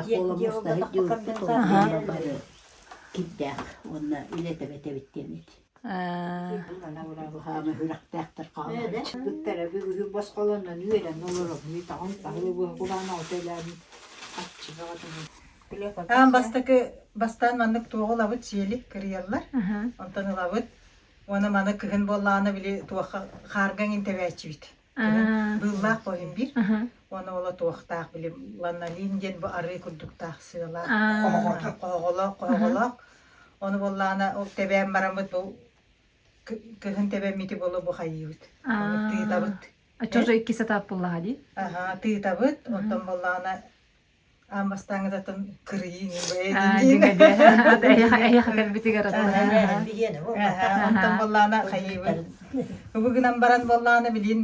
кирдээх уонна үлэ тэбэтэбит диэн Хаама үрэхтээхтэр хаалар. Ыттара бүгүһү босхолонон үөрэн олоробун таҕын таһылы быһа отой Аан бастакы бастаан маннык туоҕу ылабыт сиэли кырыйаллар. Онтон ылабыт. Уонна маны кыһын буоллаҕына били туохха хаарга эҥин тэбээччибит. Быыллаах буолун биир. Уонна ола туохтаах били ланолин диэн бу арыы курдуктаах сыалаах хоһоҕолоох хоһоҕолоох. Ону буоллаҕына ол тэбээн бараммыт бу кыһын тэбэммити буолу бу хайыыбыт. Ону тыытабыт. Чожо икки сатаап буллаха дии. Аха, тыытабыт. Онтон буоллаҕына аан бастааҥҥытатын кырыйыы Эһиэхэ кэлбитигэр Онтон буоллаҕына хайыыбыт. Бу гынан баран буоллаҕына билин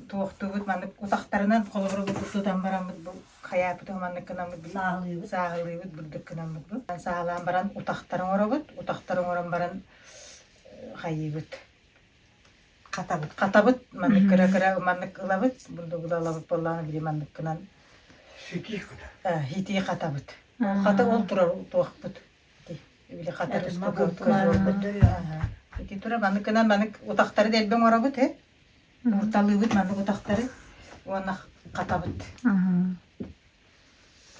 туохтуубут маннык утахтарынан холобура тутан бараммыт бу хайааппыт маннык гынаммыт сааһылыыбыт сааһылыыбыт бурдук гынаммыт бу сааһылаан баран утахтары оҥоробут утахтары оҥорон баран хайыыбыт хатабыт хатабыт маннык кыра кыра маннык ылабыт бундугула ылабыт буоллаҕына били маннык гынан хитии хатабыт хата ол турар туохпут били хатар ити тура маннык гынан маннык утахтары дэлби оҥоробут э Уурталыыбыт маннык утахтары уонна хатабыт.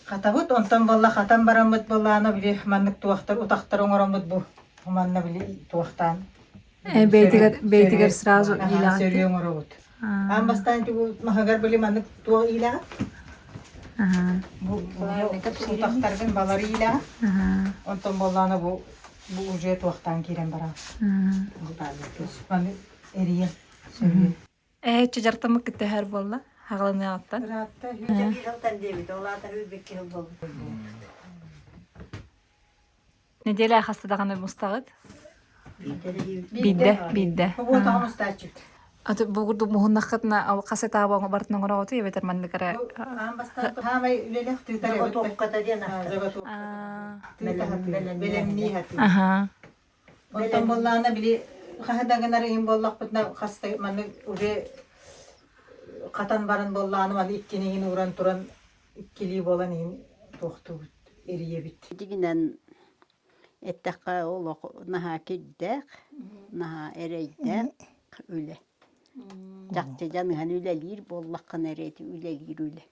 Хатабыт, онтон буолла хатан бараммыт буоллаана били маннык туохтар утахтар оҥороммут бу манна били туохтаан Бэйтигэр бэйтигэр сразу иилэҕит. Сөрүө оҥоробут. Аан бастаан маһыгар били маннык туох иилэҕит? Бу утахтаргын балары иилэҕит. Онтон буоллаана бу бу уже туохтаан киирэн баран. Маны эрийэн Эһэччи дьартаммыт кытта буолла хаҕаланыаҕыттан. Неделя хаста даҕаны мустаҕыт? Биирдэ, биирдэ. Аты бу курдук муһуннаххытына хас этааба бартын оҥороҕутуй эбэтэр маннык эрэ Аан бастаан хаамай үлэлэх тыытар Заготовката диэн бэлэмнии хатыы. Оттон буоллаҕына били хаһы да гынар иһин буоллахпытына хас да маннык уже хатан баран буоллаҕына маны иккини иһин ууран туран иккилии буолан иһин туохтуубут эрийэбит. Дьиҥинэн эттэххэ олох наһаа кирдээх, наһаа эрэйдээх үлэ. Чахчы дьаныһан үлэлиир буоллаххына эрэ ити үлэлиир үлэ.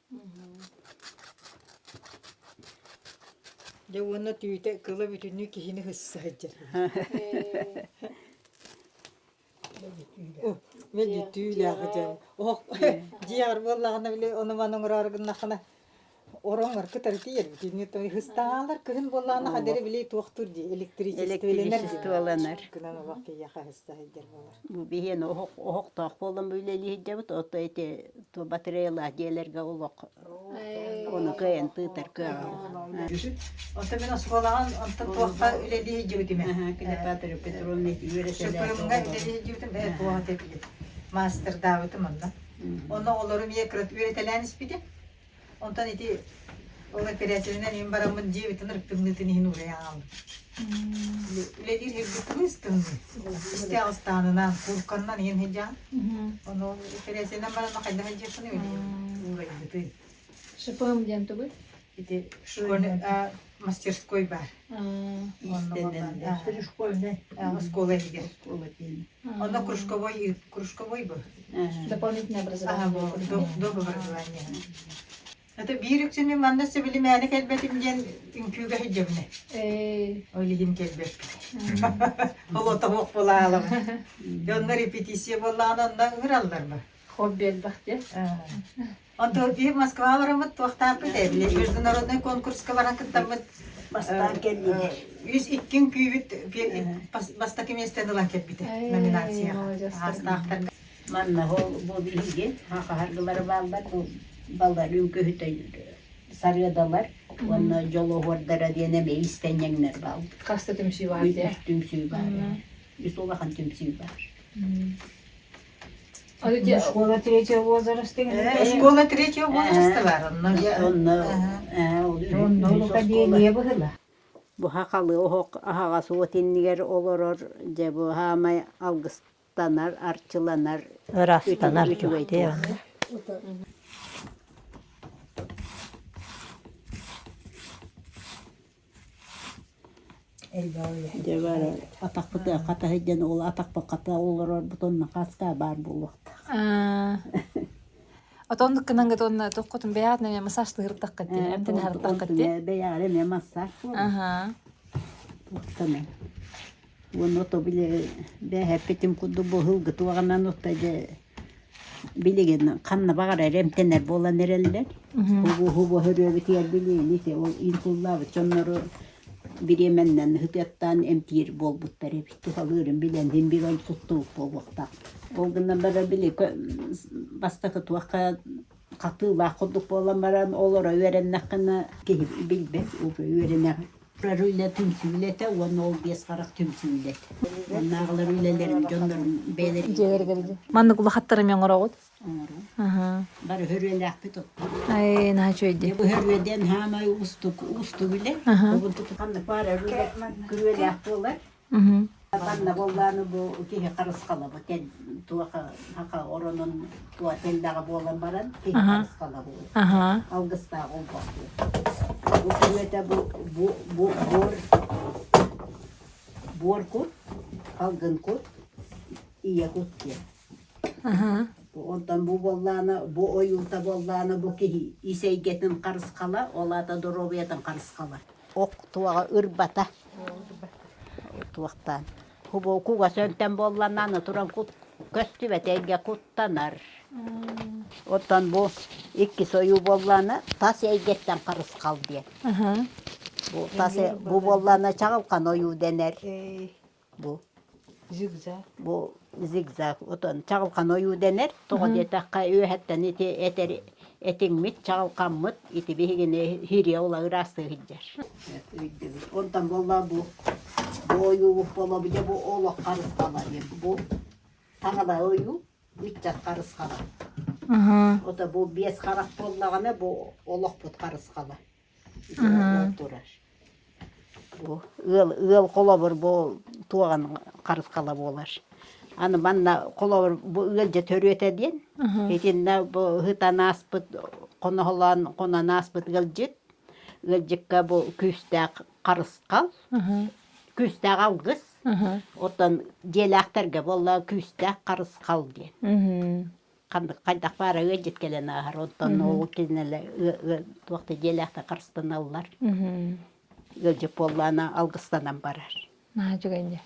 Дьэ уонна түүтэ кыла бүтүннүү киһини хысса сылдьар. Мэлдьи түүлээх дьон. Оһох дьиэҕэр буоллаҕына били ону-маны оҥороору гыннаххына ороҥҥор кытары тиийэр бүтүннүү той хыстаалар кыһын буоллаҕына хадары били туохтуур дии электричестволанар Электричестволанар. Гынан олох киһиэхэ хыста сылдьар буолар. Бу биһиэн оһох оһохтоох буолан бу үлэлии сылдьабыт, ото ити ту батареялаах дьиэлэргэ олох ону кыайан тыытар кыаҕа Онтон мин оскуолаҕа онтон туохха үлэлии сылдьыбытым ээ. Клеопатра Петровна үөрэтэлээх ШПМ-ҥа үлэлии сылдьыбытым бэйэ туох этэ били маастардаабытым онно. Онно оҕолорум ийэ кыра үөрэтэлээн испитим. Онтон ити ол эпэрээсийэнэн мин бараммын дьиэбитин ырыктымныытын иһин уурайан хааллым. Үлэлиир сирбит тымныы тымныы. Истэ аҕыстаанынан, куурканнан иһин сылдьаҕын. Ону эпэрээсийэнэн баран хайдах сылдьыахпыный уурайбытый. ШПМ диэн тугуй? Ити школьный мастерской бар. Пришкольный. Оскуола иһигэр. Онно кружковой кружковой был. Дополнительное образование. Доп образование. Это биир үксүн мин манна сөбүлүмээни кэлбэтим диэн үҥкүүгэ сылдьабын. Ол иһин кэлбэппин. Холотоһуох буолаалабын. Дьонно репетиция буоллаҕына онно ыҥыраллар ба. Хобби элбэх диэн. Онтон биир Москва бараммыт туохтаахпыт ээ, били международный конкурска баран кыттаммыт Бастаан кэллилэр. Үс иккин күүбүт бастакы миэстэни ылан кэлбитэ номинацияҕа. Аастаахтарга. Манна ол бу биһиги хахаһаргылары бааллар, бу балар үҥкүһүтэ сарыадалар уонна дьолуоһуордара диэн эмиэ иистэнньэҥнэр бааллар. Хас да түмсүү баар дии. Үс түмсүү баар. Үс улахан түмсүү баар. Школа третьего возраста Школа третьего возраста бар. Онно Онно Онно отделение быһыла. Бу хахалы оһох аһаҕас уот иннигэр олорор, дьэ бу хаамай алгыстанар, арчыланар Ырастанар үчүгэй дьэ. Дьэ бары атахпыт хата сылдьан ол атахпыт хата олорорбут онно хаска баар буолуохтаах. Отон гынан онно тоххотун бэйэҕит эмиэ массажтыырдаххыт дии, эмтэн аһардаххыт дии. Бэйэҕэр эмиэ массаж буолар. Аха. Туохтанан. Уонна ото били бээһэппитим курдук бу ыһылгы туоҕанан отто дьэ билигин ханна баҕарар эмтэнэр буолан эрэллэр. Хубу-хубу хөрүөбүтүгэр билигин ити ол инсуллаабыт дьоннору бириэмэннэн ытыаттаан эмтиир буолбуттар эбит. Туһалыырын билэн син биир ол туттубут буолуохтаах. Ол гынан баран били бастакы туохха хатыылаах курдук буолан баран олоро үөрэннэххинэ киһи билбэт уже үөрэнэҕин. Турар үлэ түмсүү үлэтэ уонна ол биэс харах түмсүү үлэтэ. Уоннааҕылар үлэлэрин дьоннорун бэйэлэрин Дьиэлэригэр Маннык улахаттары эмиэ оҥороҕут? оҥоруу. Аха. Бары хөрүөлээхпит оттон. Ай, наһаа үчүгэй дии. Бу хөрүөдэн хаамай уустук уустук үлэ. Аха. Обунтук ханнык баар үлэ күрүөлээх буолар. Мгм. Манна буоллааны бу киһи харысхала бу тэн туоха хака оронун туа тэллэҕэ буолан баран киһи харысхала буолар. Аха. Алгыстаах олбох Бу күрүөтэ бу бу бу буор буор кут, алгын кут, ийэ кут диэн. Аха. Онтон бу буоллаана, бу ойуута буоллаана бу киһи ис эйгэтин харысхала, ол аата доруобуйатын харысхала. Ох туоҕа ырбата туохтаан. Хубу кугас өнтөн буолланааны туран кут көстүбэт эйгэ куттанар. Оттон бу иккис ойуу буоллаана тас эйгэттэн харысхал диэн. Аха. Бу тас бу буоллаана чаҕылхан ойуу дэнэр. Бу Зигзаг. Бу зигзаг отон чаҕылхан ойуу дэнэр. Тоҕо диэтэххэ үөһэттэн ити этэр этиҥмит, чаҕылхаммыт ити биһигини хириэ ула ыраастыы сылдьар. Онтон буолла бу бу ойуу буолла дьэ бу олох харысхала диэн бу таҥала ойуу ыччат харысхала. Ото бу биэс харах буоллаҕына бу олохпут харысхала. турар. Бу ыал ыал холобур бу туоҕан харысхала буолар. Аны манна холобур бу ыалдьа төрүөтэ диэн итиннэ бу ыһытан ааспыт хоноһолоон хонон ааспыт ыалдьыт ыалдьыкка бу күүстээх харысхал күүстээх алгыс оттон дьиэлээхтэргэ буолла күүстээх харысхал диэн ханнык хайдах баара ыалдьыт кэлэн ааһар, оттон ол кинилэр туох да дьиэлээхтэр харыстаналлар. Ыалдьыт буоллаана алгыстанан барар. Наһаа үчүгэй дии.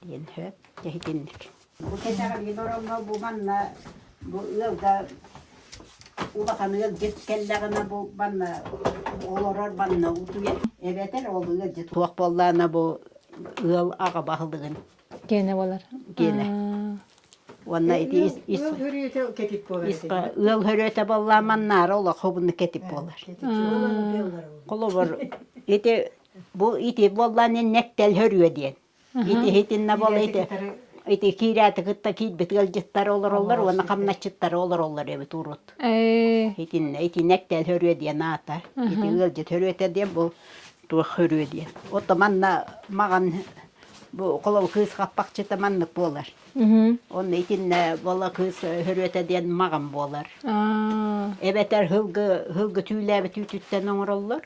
Диэн сөп. Дьэ итинник. Бу кэтэҕиргин ороҥҥо бу манна бу ыалга улахан ыалдьыт кэллэҕинэ бу манна олорор манна утуйар. Эбэтэр ол ыалдьыт туох буоллаана бу ыал аҕа баһылыгын Гиэнэ буолар. Гиэнэ. Уонна ити ис ис Ыал хөрүөтэ кэтит буолар ис ыал хөрүөтэ буоллаа маннаары олох хобунну кэтит буолар. Холобур ити бу ити буоллаан иннектэл хөрүө диэн. Ити итиннэ буола ити ити киирээти кытта киирбит ыалдьыттар олороллор уонна хамначчыттар олороллор эбит урут. Итиннэ итиннектэл хөрүө диэн аата. Ити ыалдьыт хөрүөтэ диэн бу туох хөрүө диэн. Ото манна маҕан Бу холобур кыыс хаппахчыта маннык буолар. Онно итиннэ буола кыыс хөрүөтэ диэн маҕан буолар. Эбэтэр һылгы һылгы түүлээбит үүтүттэн оҥороллор.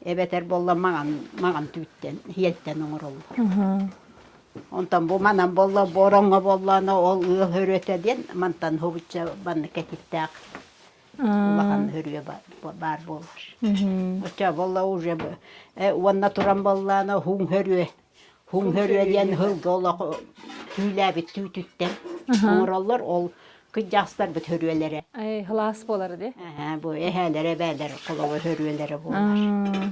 Эбэтэр буолла маҕан маҕан түүттэн, иэлтэн оҥороллор. Онтон бу манан буолла бороҥҥо буоллаана ол ыал хөрүөтэ диэн мантан хобучча маннык кэтиттээх улахан хөрүө баар буолар. Оччо буолла уже уонна туран буоллаана хуҥ хөрүө хуҥ хөрүө диэн һылга олох түүлээбит түүтүттэн оҥороллор ол кыдьаастарбыт хөрүөлэрэ. Ай, хылаас буолар ди. Бу эһээлэр эбээлэр холобур хөрүөлэрэ буолар.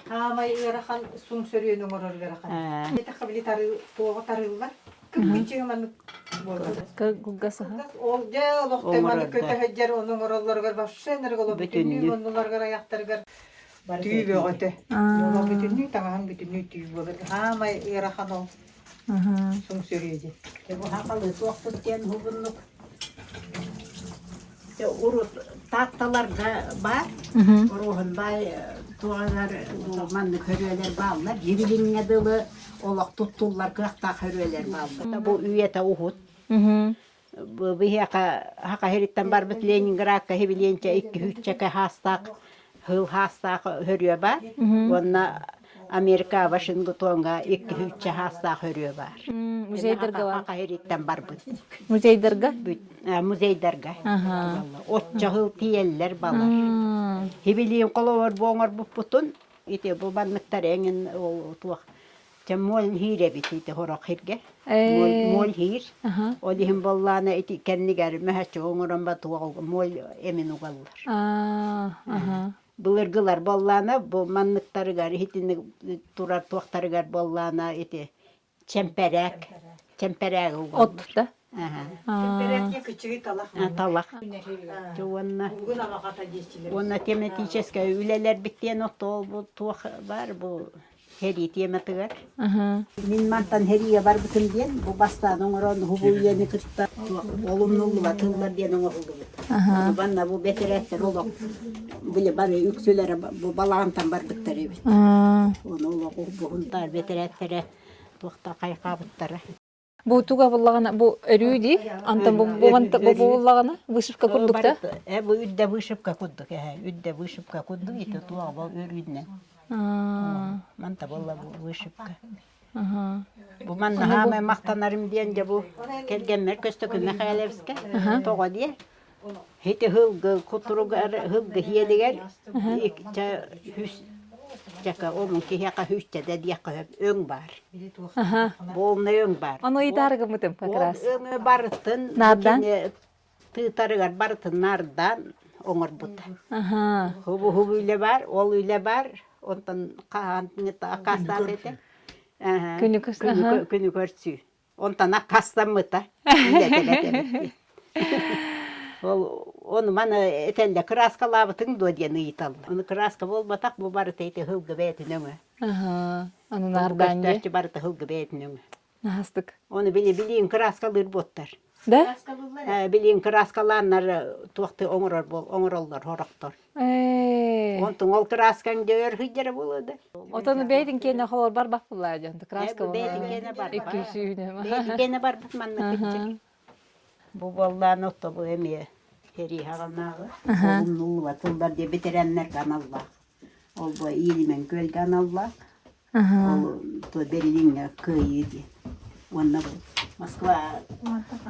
Хаамай ыарахан суҥ сөрүөнү оҥорор ыарахан. Этэ били тары туоҕа тарыыллар. Кыргыччыга маннык буолар. Кылгас аха. Ол дьэ олохтой маннык көтө сылдьар ону оҥороллоругар вообще энерголо бүтүннүү муннуларыгар аяктарыгар түү бөҕөтө. Олох бүтүннүү таҥаһын бүтүннүү түү буолар. Хаамай ыарахан ол суҥ сөрүө диэн. Бу хахалы туохпут диэн уһуннук урут таатталарга баар оруоһун баай туоҕар маннык хөрүөлэр бааллар дьибилиҥҥэ дылы олох туттуллар кыахтаах хөрүөлэр бааллар бу үйэтэ уһут биһиэхэ хаха иһириттэн барбыт Ленинградка хибилиэнчэ икки сүүсчэкэ хаастаах сыл хаастаах хөрүө баар уонна Америка Вашингтоҥҥа икки сүүсчэ хаастаах хөрүө баар Музейдарга бар. Хаха иһириттэн барбыт Музейдарга? музейдарга оччо сыл тиийэллэр балар хибилиин холобур бу оҥорбуппутун ити бу манныктар эҥин ол туох Дьэ моль хиир эбит ити хорох хиргэ. Моль хиир. Ол иһин боллаана ити кэннигэр мөһөччү оҥорон ба туох моль эмин угаллар. Былыргылар боллаана бу манныктарыгар итини турар туохтарыгар боллаана ити чэмпэрээк чэмпэрээги угаллар. От да? Чэмпэрээккэ кыччыгый талах. Талах. Уонна уонна тематическай үлэлэрбит диэн отол бу туох бар бу Һэрии тематыгар. Мин мантан һэриигэ барбытым диэн, бу бастаан оҥорон уһугу үйэни кытта ол умнуллубат тыллар диэн оҥоһуллубут. Ону банна бу бэтэрээттэр олох били бары үксүлэрэ бу балаҕантан барбыттар эбит. Ону олох Һунтаар бэтэрээттэрэ туохта хайҕаабыттара. Бу туга буллаҕына бу өрүү дии. Антон бу бу бу буллаҕына вышивка курдук да? Э бу үрдэ вышивка курдук э үрдэ вышивка курдук ити туох бу өрүүннэн. Манта буолла бу вышивка. Бу манна хаамай махтанарым диэн дьэ бу кэргэммэр Көстөкүн Михайловска тоҕо диэ Ити һылгы кутуругар һылгы иһиэлигэр икчэ үс чака омун киһиэхэ үсчэ да диэххэ сөп өҥ баар. Буолна өҥ баар. Ону ыйытаары гыммытым как раз. Ол өҥө барытын Наардаан? кини тыытарыгар барытын наардаан оҥорбута. Хубу хубу үлэ баар, ол үлэ баар, онтон хаһан аккаастаат этэ. Күнү Күнү көрсүү. Онтон аккаастаммыта. Ол ону маны этэллэ кырааскалаабытыҥ дуо диэн ыйыталлар. Ону кырааска буолбатах, бу барыта ити һылгы бэйэтин өҥө. Аны наардаан дии. Көстөөччү барыта һылгы бэйэтин өҥө. Наһастык. Ону били билиин кырааскалыыр буоттар. Да? Билиин кырааскалааннар туохты оҥорор оҥороллор хорохтор. Онтуҥ ол кырааскаҥ дьэ өр сылдьара буолуо да. Отон бэйэтин киэнэ холор барбах буллаа дьон. Краска Бэйэтин киэнэ барбат. Икки сүүнэ. Бэйэтин киэнэ барбыт манна кырдьык. Бу буоллаан отто бу эмиэ сэрии хаҕанааҕы олумнуллуба тыллар диэ бэтэрэннэргэ аналлаах. Ол бу Иилимэн күөлгэ аналлаах. Ол то Берлиҥҥэ кыайыы диэн. Уонна бу Москва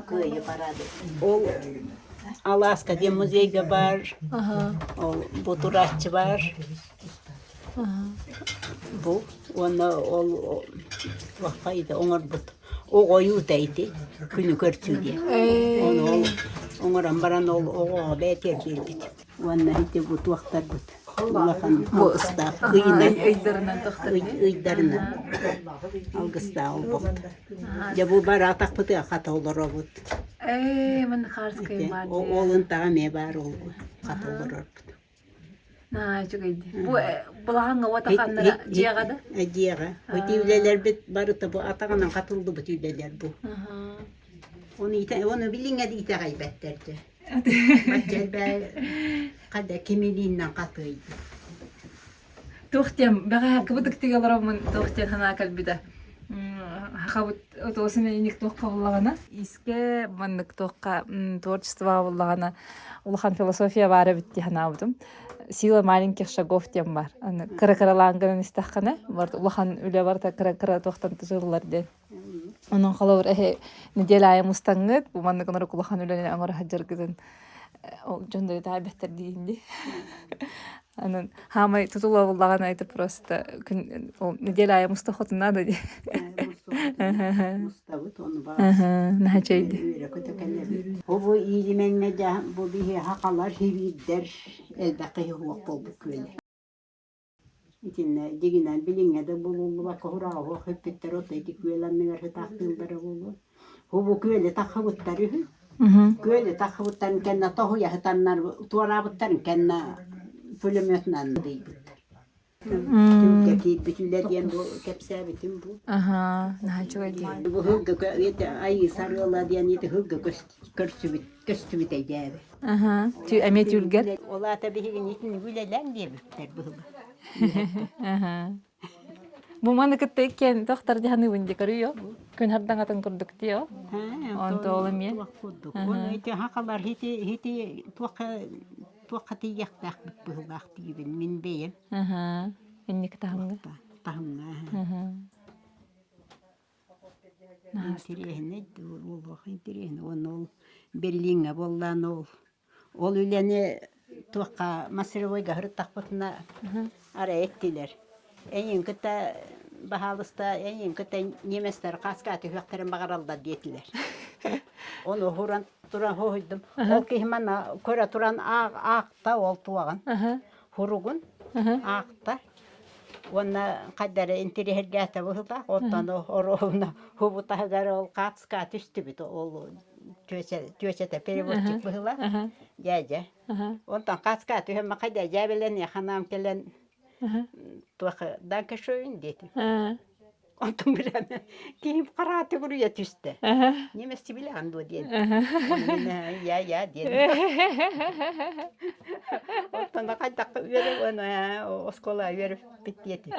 кыайыы парады. Ол Алааска диэн музейга баар. Ол бу турааччы баар. Бу уонна ол туохха ити оҥорбут оҕойуута ити күнү көрсүү диэн. Ону ол оҥорон баран ол оҕоҕо бэйэтигэр биэрбит. Уонна ити бу туохтарбыт улахан алгыстаах ыйынан ыйдарынан тохтор ыйдарынан алгыстаах олбохтор. Дьэ бу бары атахпытыгар хата олоробут. Ээ, манна Харскай баар дии. Ол ынтаҕа эмиэ баар ол хата олорорбут. Аа, үчүгэй дии. Бу былааҥҥа уот ханнара дьиэҕэ да? Дьиэҕэ. Ити үлэлэрбит барыта бу атаҕынан хатыллыбыт үлэлэр бу. Ону ону билиҥҥэ да итэҕэйбэттэр дьэ. Бачча элбээ хада кимилииннэн хатыйда. Туох диэн бэҕэһээ кыбытыктык олороммун туох диэн санаа кэлбитэ. Хахабыт отуосун инник туохха буллаҕына искэ маннык туохха творчествоҕа буллаҕына улахан философия баар эбит дии санаабытым. Сила маленьких шагов диэн баар. Аны кыра-кыралаан гынан истэххинэ, улахан үлэ барыта кыра-кыра туохтан тутуллар диэн. Онон холобур эһи неделя аайы мустаҥҥыт, бу маннык онорок улахан үлэни оҥоро сылдьаргытын ол дьон да таайбаттар диигин дии. Анан хаамай тутула буллаҕына это просто күн ол неделя аайы муста хотунаада дии. Мустабыт ону баар. Наһаа чэйди. Үөрэ-көтө кэлэбит. Бу иилимэҥҥэ дьэ бу биһи хахалар хибиирдэр элбэх киһи уох буолбут күөлэ. Итиннэ дьиҥинэн билиҥҥэ да булуллубакка ураҕа суох сүппүттэр ото ити күөл анныгар сытаахтыыллара буолуо. Бу күөлү таххыбыттар үһү. Күөлү таххыбыттарын кэннэ тоһуйа сытаннар туораабыттарын кэннэ пулеметунан ыйбыттар. Түмүккэ киирбит үлэ диэн бу кэпсээбитим бу. Аһаа, наһаа үчүгэй дии. Бу һылгы айыы сарыала диэн ити һылгы көрсүбүт көстүбүтэ дьээбэ. Аха, эмиэ түүлгэр? Ол аата биһигини итинник үлэлээн диэбиттэр быһыла. Аха. Бу маны кытта иккиэн тохтор дьаһаныыбын дии көрүйүө. Күн хардаҥатын курдук дии ол. Онто ол эмиэ. Курдук. Оны ити хахалар хити хити туохха туохха тиийиэхтээхпит быһыылаах диибин мин бэйэм. Аха. Инники таһымҥа. Таһымҥа. Аха. Интэриэһинэй буолуох интэриэһинэй уонна ол Берлиҥҥэ буоллаан ол ол үлэни туохха мастеровойга сырыттахпытына арай эттилэр эйигин кытта баһаалыста эйигин кытта немецтэр хааскаа түһүөхтэрин баҕараллар диэтилэр ону уһуран туран хоһуйдум ол киһи манна көрө туран аахта ол туоҕун хуругун аахта Уонна хайда эрэ интириэһиргээтэ быһыылаах, оттон оруобуна хубу таһыгар ол хаацка түстүбүт ол түөчэтэ переводчик быһыылаах дьээдьэ. Онтон хаацка түһэн хайда дьээбэлэниэ ханаам кэлэн туох данкешойун диэтим. Онтон билэн киһим харааты гуруйа түстэ. Немецче билэҕин дуо диэн. Я я диэн. Оттон хайдах үөрэ уонна оскуола үөрэппит диэтим.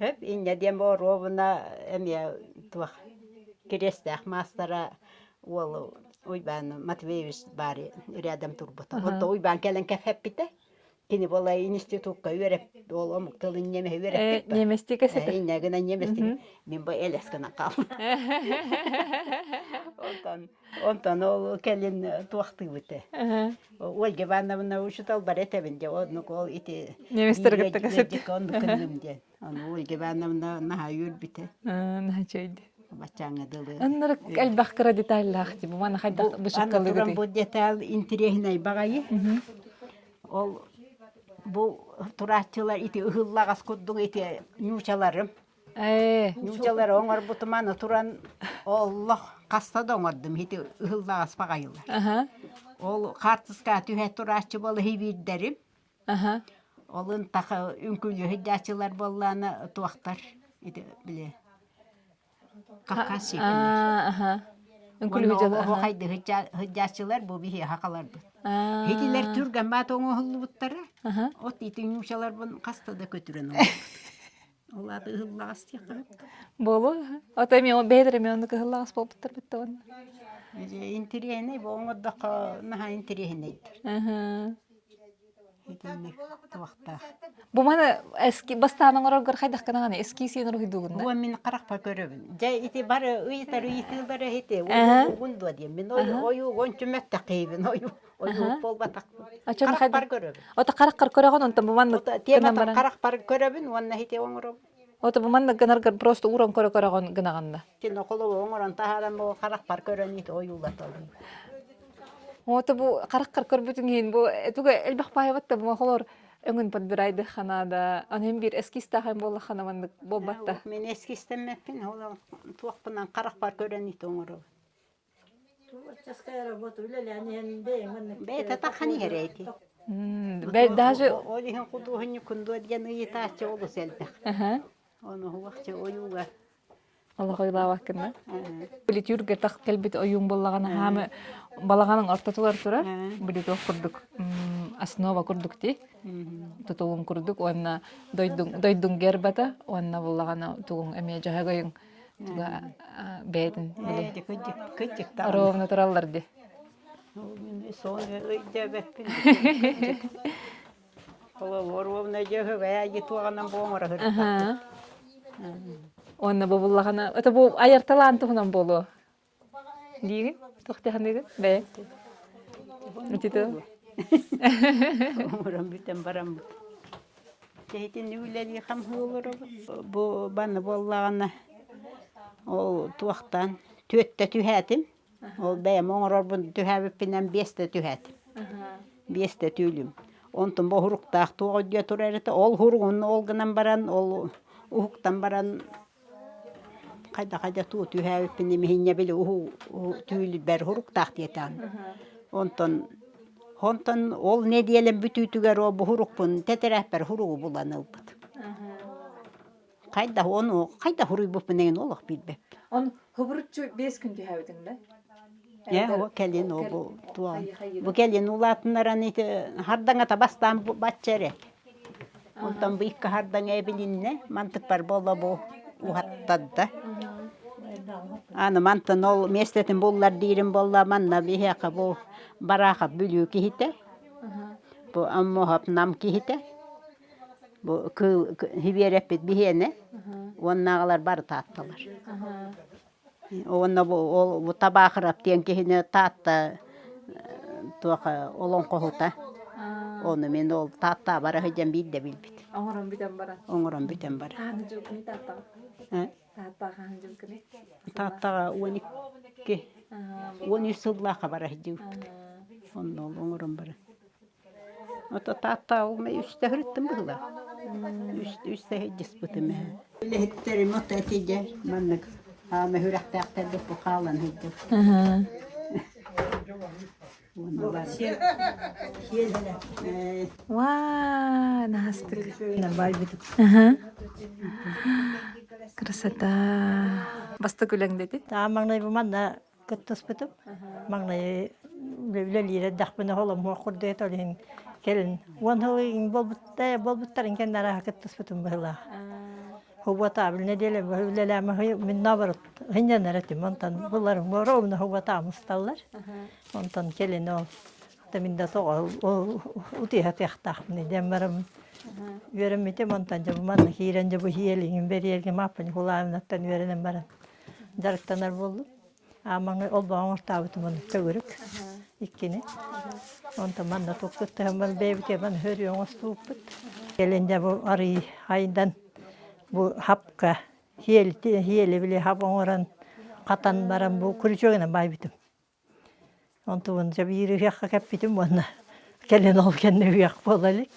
Хөп инньэ диэн боруобуна эмиэ туох кириэстээх маастара уол Уйбаан Матвеевич баары рядом турбута. Онто Уйбаан кэлэн кэпсэппитэ. Кини буола институкка үөрэп, ол омук тылын немеһи үөрэппит. Неместик эсэтэ. Иннэ гына неместик. Мин бу элэс гынан хаалым. Онтон онтон ол кэлин туохтыыбыт. Ольга Ивановна учутал бар этэбин дьэ оннук ол ити Неместер кытта кэсэт. Оннук гынным диэн. Ону Ольга Ивановна наһаа үөрбүтэ. Наһаа үчүгэй. Баччааҥҥа дылы. Ыннырык элбэх кыра деталлаах типа маны хайдах бышыккалыгытый? Бу деталь интириэһинэй баҕайы. Ол бу турааччылар ити ыһыллаҕас курдук ити ньуучаларым. Ээ. Ньуучалары оҥорбутум аны туран оллох хаста да оҥордум ити ыһыллаҕас баҕайылар. Ол хаартыскаҕа түһэ турааччы буола биирдэрим. Ол ынтах үҥкүүлүү сылдьааччылар буоллаана туохтар ити били Кавказ сиэкилэр. Үҥкүүлүү Сылдьааччылар бу биһиэхэ халарбыт. Итилэр түргэн баат оҥоһуллубуттара. От ити ньуучаларбын хаста да көтүрэн олорбут. Ол аата ыһыллаҕас диэххэ сөп. Буолуо. Ото эмиэ бэйэлэрэ эмиэ оннук ыһыллаҕас буолбуттар битте уонна. Интириэһинэй бу оҥордоххо наһаа интириэһинэйдэр. Итинник туохтаах. Бу маны эски бастаан оҥороргор хайдах гынаҕыный? Эскиз иэн уруһуйдуугун да? Уон мин харахпар көрөбүн. Дьэ ити бары ыйытар ыйытыылара ити ойуугун дуо диэн. Мин ойуугун түмэттэх киһибин ойуу ойуу буолбатахпын. Харахпар көрөбүн. Ото хараххар көрөҕүн онтон бу маннык Тематын харахпар көрөбүн уонна ити оҥоробун. Ото бу манна гынаргар просто ууран көрө-көрөҕүн гынаҕынна. Кино холобу оҥорон таһааран бу харахпар көрөн ити ойуулатабын. Ото бу хараххар көрбүтүҥ иһин бу туга элбэх баайабат да бу холор өҥүн подбирайды ханаада анын биир эскизтаах буоллаххына маннык буолбатта. Мин эскизтэммэппин ол туохпунан харахпар көрөн ити оҥоробун. Творческая работа үлэлээн иһэн бэйэҥ маннык Бэйэтэ тахан иһэр эти. Даже Ол иһин худуоһунньуккун дуо диэн ыйытааччы олус элбэх. Ону уһуохча ойууга Олох ойуулаабаккын да? Билитүүргэ тах кэлбит ойуун буоллаҕына хаамы балаҕаның ортотугар турар. Билитуох курдук основа курдук ти тутулун курдук уонна дойдуҥ дойдуҥ гербата уонна буллаҕына тугуҥ эмиэ дьөһөгөйүҥ туга бэйэтин били ровно тураллар ди. Соны өйдөөбөппүн. Ровно дьөһөгөй туоҕанан буоҥора сырыттахпыт. Уонна бу буллаҕына, это бу айар талаан туһунан буолуо. Диигин? Туох дии Бэйэ. Итито. Оҥорон бүтэн бараммыт. Киһитин үлэлии хамсыы олоробут. Бу баны буоллаҕына ол туохтан түөттэ түһээтим. Ол бэйэм оҥорорбун түһээбиппинэн биэстэ түһээтим. Биэстэ түүлүм. Онтон бу уһуруктаах туох өйдүө турар этэ. Ол уһуругун ол гынан баран, ол уһуктан баран хайда-хайда туу түһээбиппин имиһинньэ били түүлбэр уһуруктаах диэтэҕим. Онтон онтон ол нэдиэлэм бүтүүтүгэр ол буһурукпун тэтэрээппэр уһуругу булан ылбыт. Хайдах ону хайдах уруйбуппун эҥин олох билбэппин. Он хобуруччу биэс күн түһээбитиҥ да? Э, о кэлин о бу туон. Бу кэлин улаатыннаран ити хардаҥата бастаан бачча эрэ. Онтон бу икки хардаҥа эбилиннэ, мантыкпар буолла бу уһаттарда. Аны мантан ол миэстэтин буллар диирим буолла манна биһиэхэ бу Бараахап Бүлүү киһитэ, бу Аммоһоп Нам киһитэ. Бу кыыл хибиэрэппит биһиэнэ уоннааҕылар бары таатталар. Уонна бу ол бу Табаахырап диэн киһини Таатта туох олоҥхоһута. Ону мин ол Тааттаа бара сылдьан биирдэ билбит. Оҥорон бүтэн баран. Оҥорон бүтэн баран. Хаһан дьылкыный Тааттаҕа? Тааттаҕа хаһан дьылкыный? Тааттаҕа 12 13 сыллаахха бара сылдьыбыппыт. Онно ол оҥорон баран. Ото Тааттаҕа үстэ сырыттым быһыылаах. Үстэ сылдьыспытым ээ. Үлэһиттэрим ото этидэ маннык хаама сүрэхтээхтэргэ бу хаалан сылдьар. Ваа, наһастык. Красота. Бастакы үлэҥ дэти? Таа маҥнай бу манна кыттыспытым. Маҥнай үлэлиир эрдэхпинэ холоммуох курдук этэ, ол иһин кэлин уон сыл буолбутта буолбуттарын кэннэ арааһа кыттыспытым быһыылаах. Хубатаабыл нэдиэлэ үлэлээмэ мин наоборот сынньанар этим. Онтон буларым ровно хубатаам усталлар. Онтон кэлин ол мин да тоҕо утуйа сатыахтаахпын диэн бараммын үөрэммитим. Онтон дьэ бу манна киирэн дьэ бу иһиэлиҥин бэриэргим Аппа Николаевнаттан үөрэнэн баран дьарыктанар буоллум. Аамаҥы олбоҕо оҥортообутум ону төгүрүк иккини. Онтон манна туох кыттыһаммын бэйэбитигэр маны хөрүө оҥостубуппут. Кэлин дьэ бу арый айдан бу хапка хиэли били хап оҥорон хатан баран бу крючогунан баайбытым. Онтубун дьэ биир ыһыахха кэппитим уонна кэлин ол кэннэ ыһыах буола илик.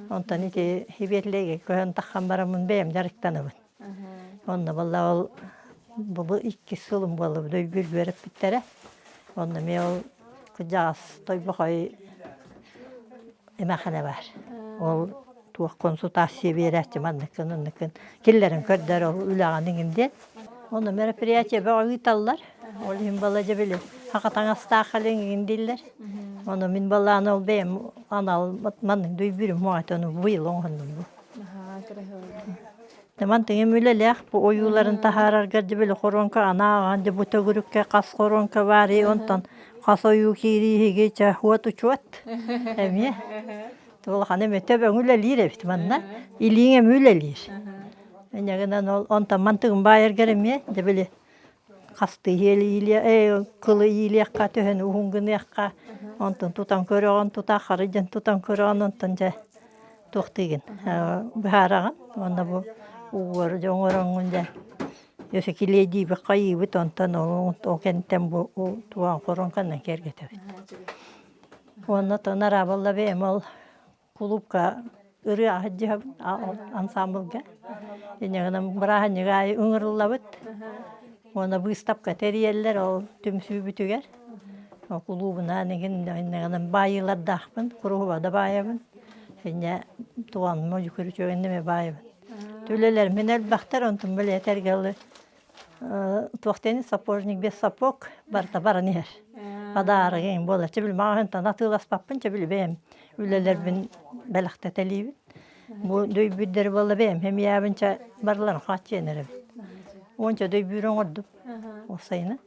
Онтон ити Хибиэтлэйгэ көһөн таххан бараммын бэйэм дьарыктанабын. Онно буолла ол бу иккис сылым буолла дөйбүр үөрэппиттэрэ. Онно эмиэ ол кырдьаҕас Тойбохой эмээххинэ баар. Ол туох консультация биэрээччи манныккын оннуккун киллэрэн көрдөр ол үлэҕин иҥин диэн. Онно мероприятие бөҕө ыыталлар. Ол иһин балла дьэ били саха таҥастаах халыҥ иҥин дииллэр. Ону мин баллааны ол бэйэм анал маннык дөйбүрүм моҕойто ону быйыл оҥоһуннум бу. Мантыҥым үлэлээх бу ойууларын таһаараргар дьэ били хоруоҥка анааҕан дьэ бу төгүрүккэ хас хоруоҥка баарый онтон хас ойуу киирииһиги чэ уот учуот эмиэ улахан эмэ төбөҥ үлэлиир эбит манна илииҥ эмиэ үлэлиир инньэ гынан ол онтон мантыгым баайаргар эмиэ дьэ били хастыы иһиэлиилиэ ээ кылы иилиэххэ төһөнү уһун гыныахха онтон тутан көрөҕүн тута харыйдьан тутан көрөҕүн онтон дьэ туохтыыгын быһаараҕын уонна бу Угуор дьэ оҥороҥҥун дьэ өссө килиэйдиибит хайыыбыт онтон ол ол кэнниттэн бу туоҕан хоруоҥканан киэргэтэбит. Уонна оттон араабалла бэйэм ол кулуупка ырыа сылдьыһабын ансаамбылга. Инньэ гынан бырааһынньык аайы ыҥырыллабыт. Уонна быыстапка тэрийэллэр ол түмсүүбүтүгэр. Ол кулуубунаан игин инньэ гынан баайыылардаахпын, куруһуба да баайабын. Инньэ туганма үчүгэй эмэ баайабын. Үлэлэрмин элбэхтэр, онтон били этэргэ дылы туох диэний сапожник без сапог барыта баран иһэр. Подарок буолар. Чэ били маҕаһыынтан атыыласпаппын, чэ били бэйэм үлэлэрбин бэлэхтэтэлиибин. Бу дөйбүрдэри буолла бэйэм хэмийээбин чэ барыларын хааччыйан эрэбин. Уонча дөйбүүр оҥордум. Ол сайына.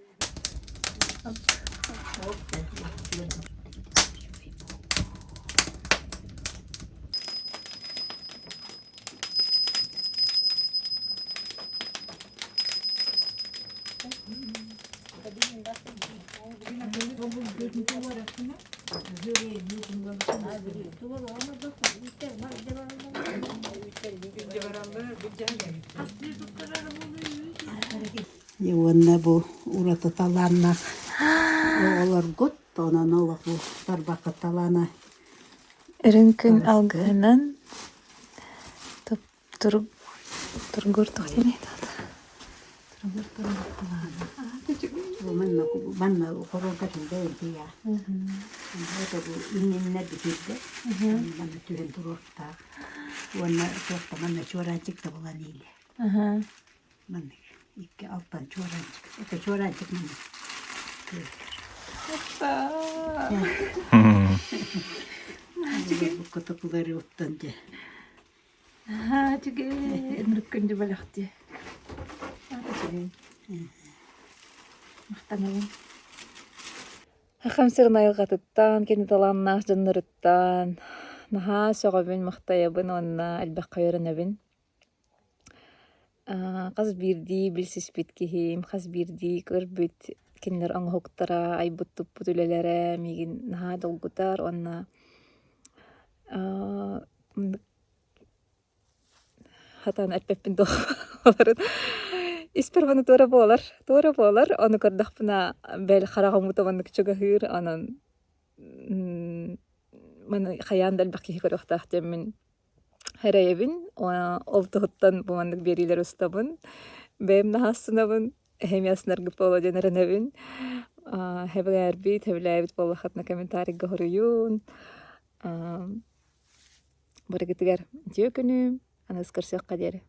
Уонна бу ураты талааннаах оҕолоргут, онон олох бу тарбахха талаана Үрүҥ күн алгыһынан Тургур туох диэний Тургур Бу манна манна хоруолга бэйдиэ. Это бу инниннэ бүтүрдэ. Манна түһэн туруохтаах. Уонна туохта манна чуораанчык да булан иилэ. Маннык икки алтан чуораанчык. Это чуораанчык манна. Котокулары уттан дьэ. Үчүгэй, ынырык күндү бэлэх дии. Үчүгэй. Махтанабын. Хахам сирин айылҕатыттан, кини талааннаах дьонноруттан наһаа сөҕөбүн, махтайабын уонна элбэххэ үөрэнэбин. Хас биирдии билсиспит киһим, хас биирдии көрбүт кинилэр оҥоһуктара, айбыт-туппут үлэлэрэ миигин наһаа долгутар уонна хатаан эппэппин дуо олорун испэр маны туора буолар, туора буолар, ону көрдөхпүнэ бэл хараҕым уута маннык чугаһыыр, онон маны хайаан да элбэх киһи көрүөхтээх диэммин Эрэйэбин, ол туһуттан бу маннык биэриилэри устабын. Бэйэм наһаа астынабын, эһэм астынаргыт буолуо диэн эрэнэбин. Хэбилээрбит, хэбилээбит буоллаххытына комментарийга хоруйун. Барыгытыгар үтүө күнү, аны көрсүөххэ диэри.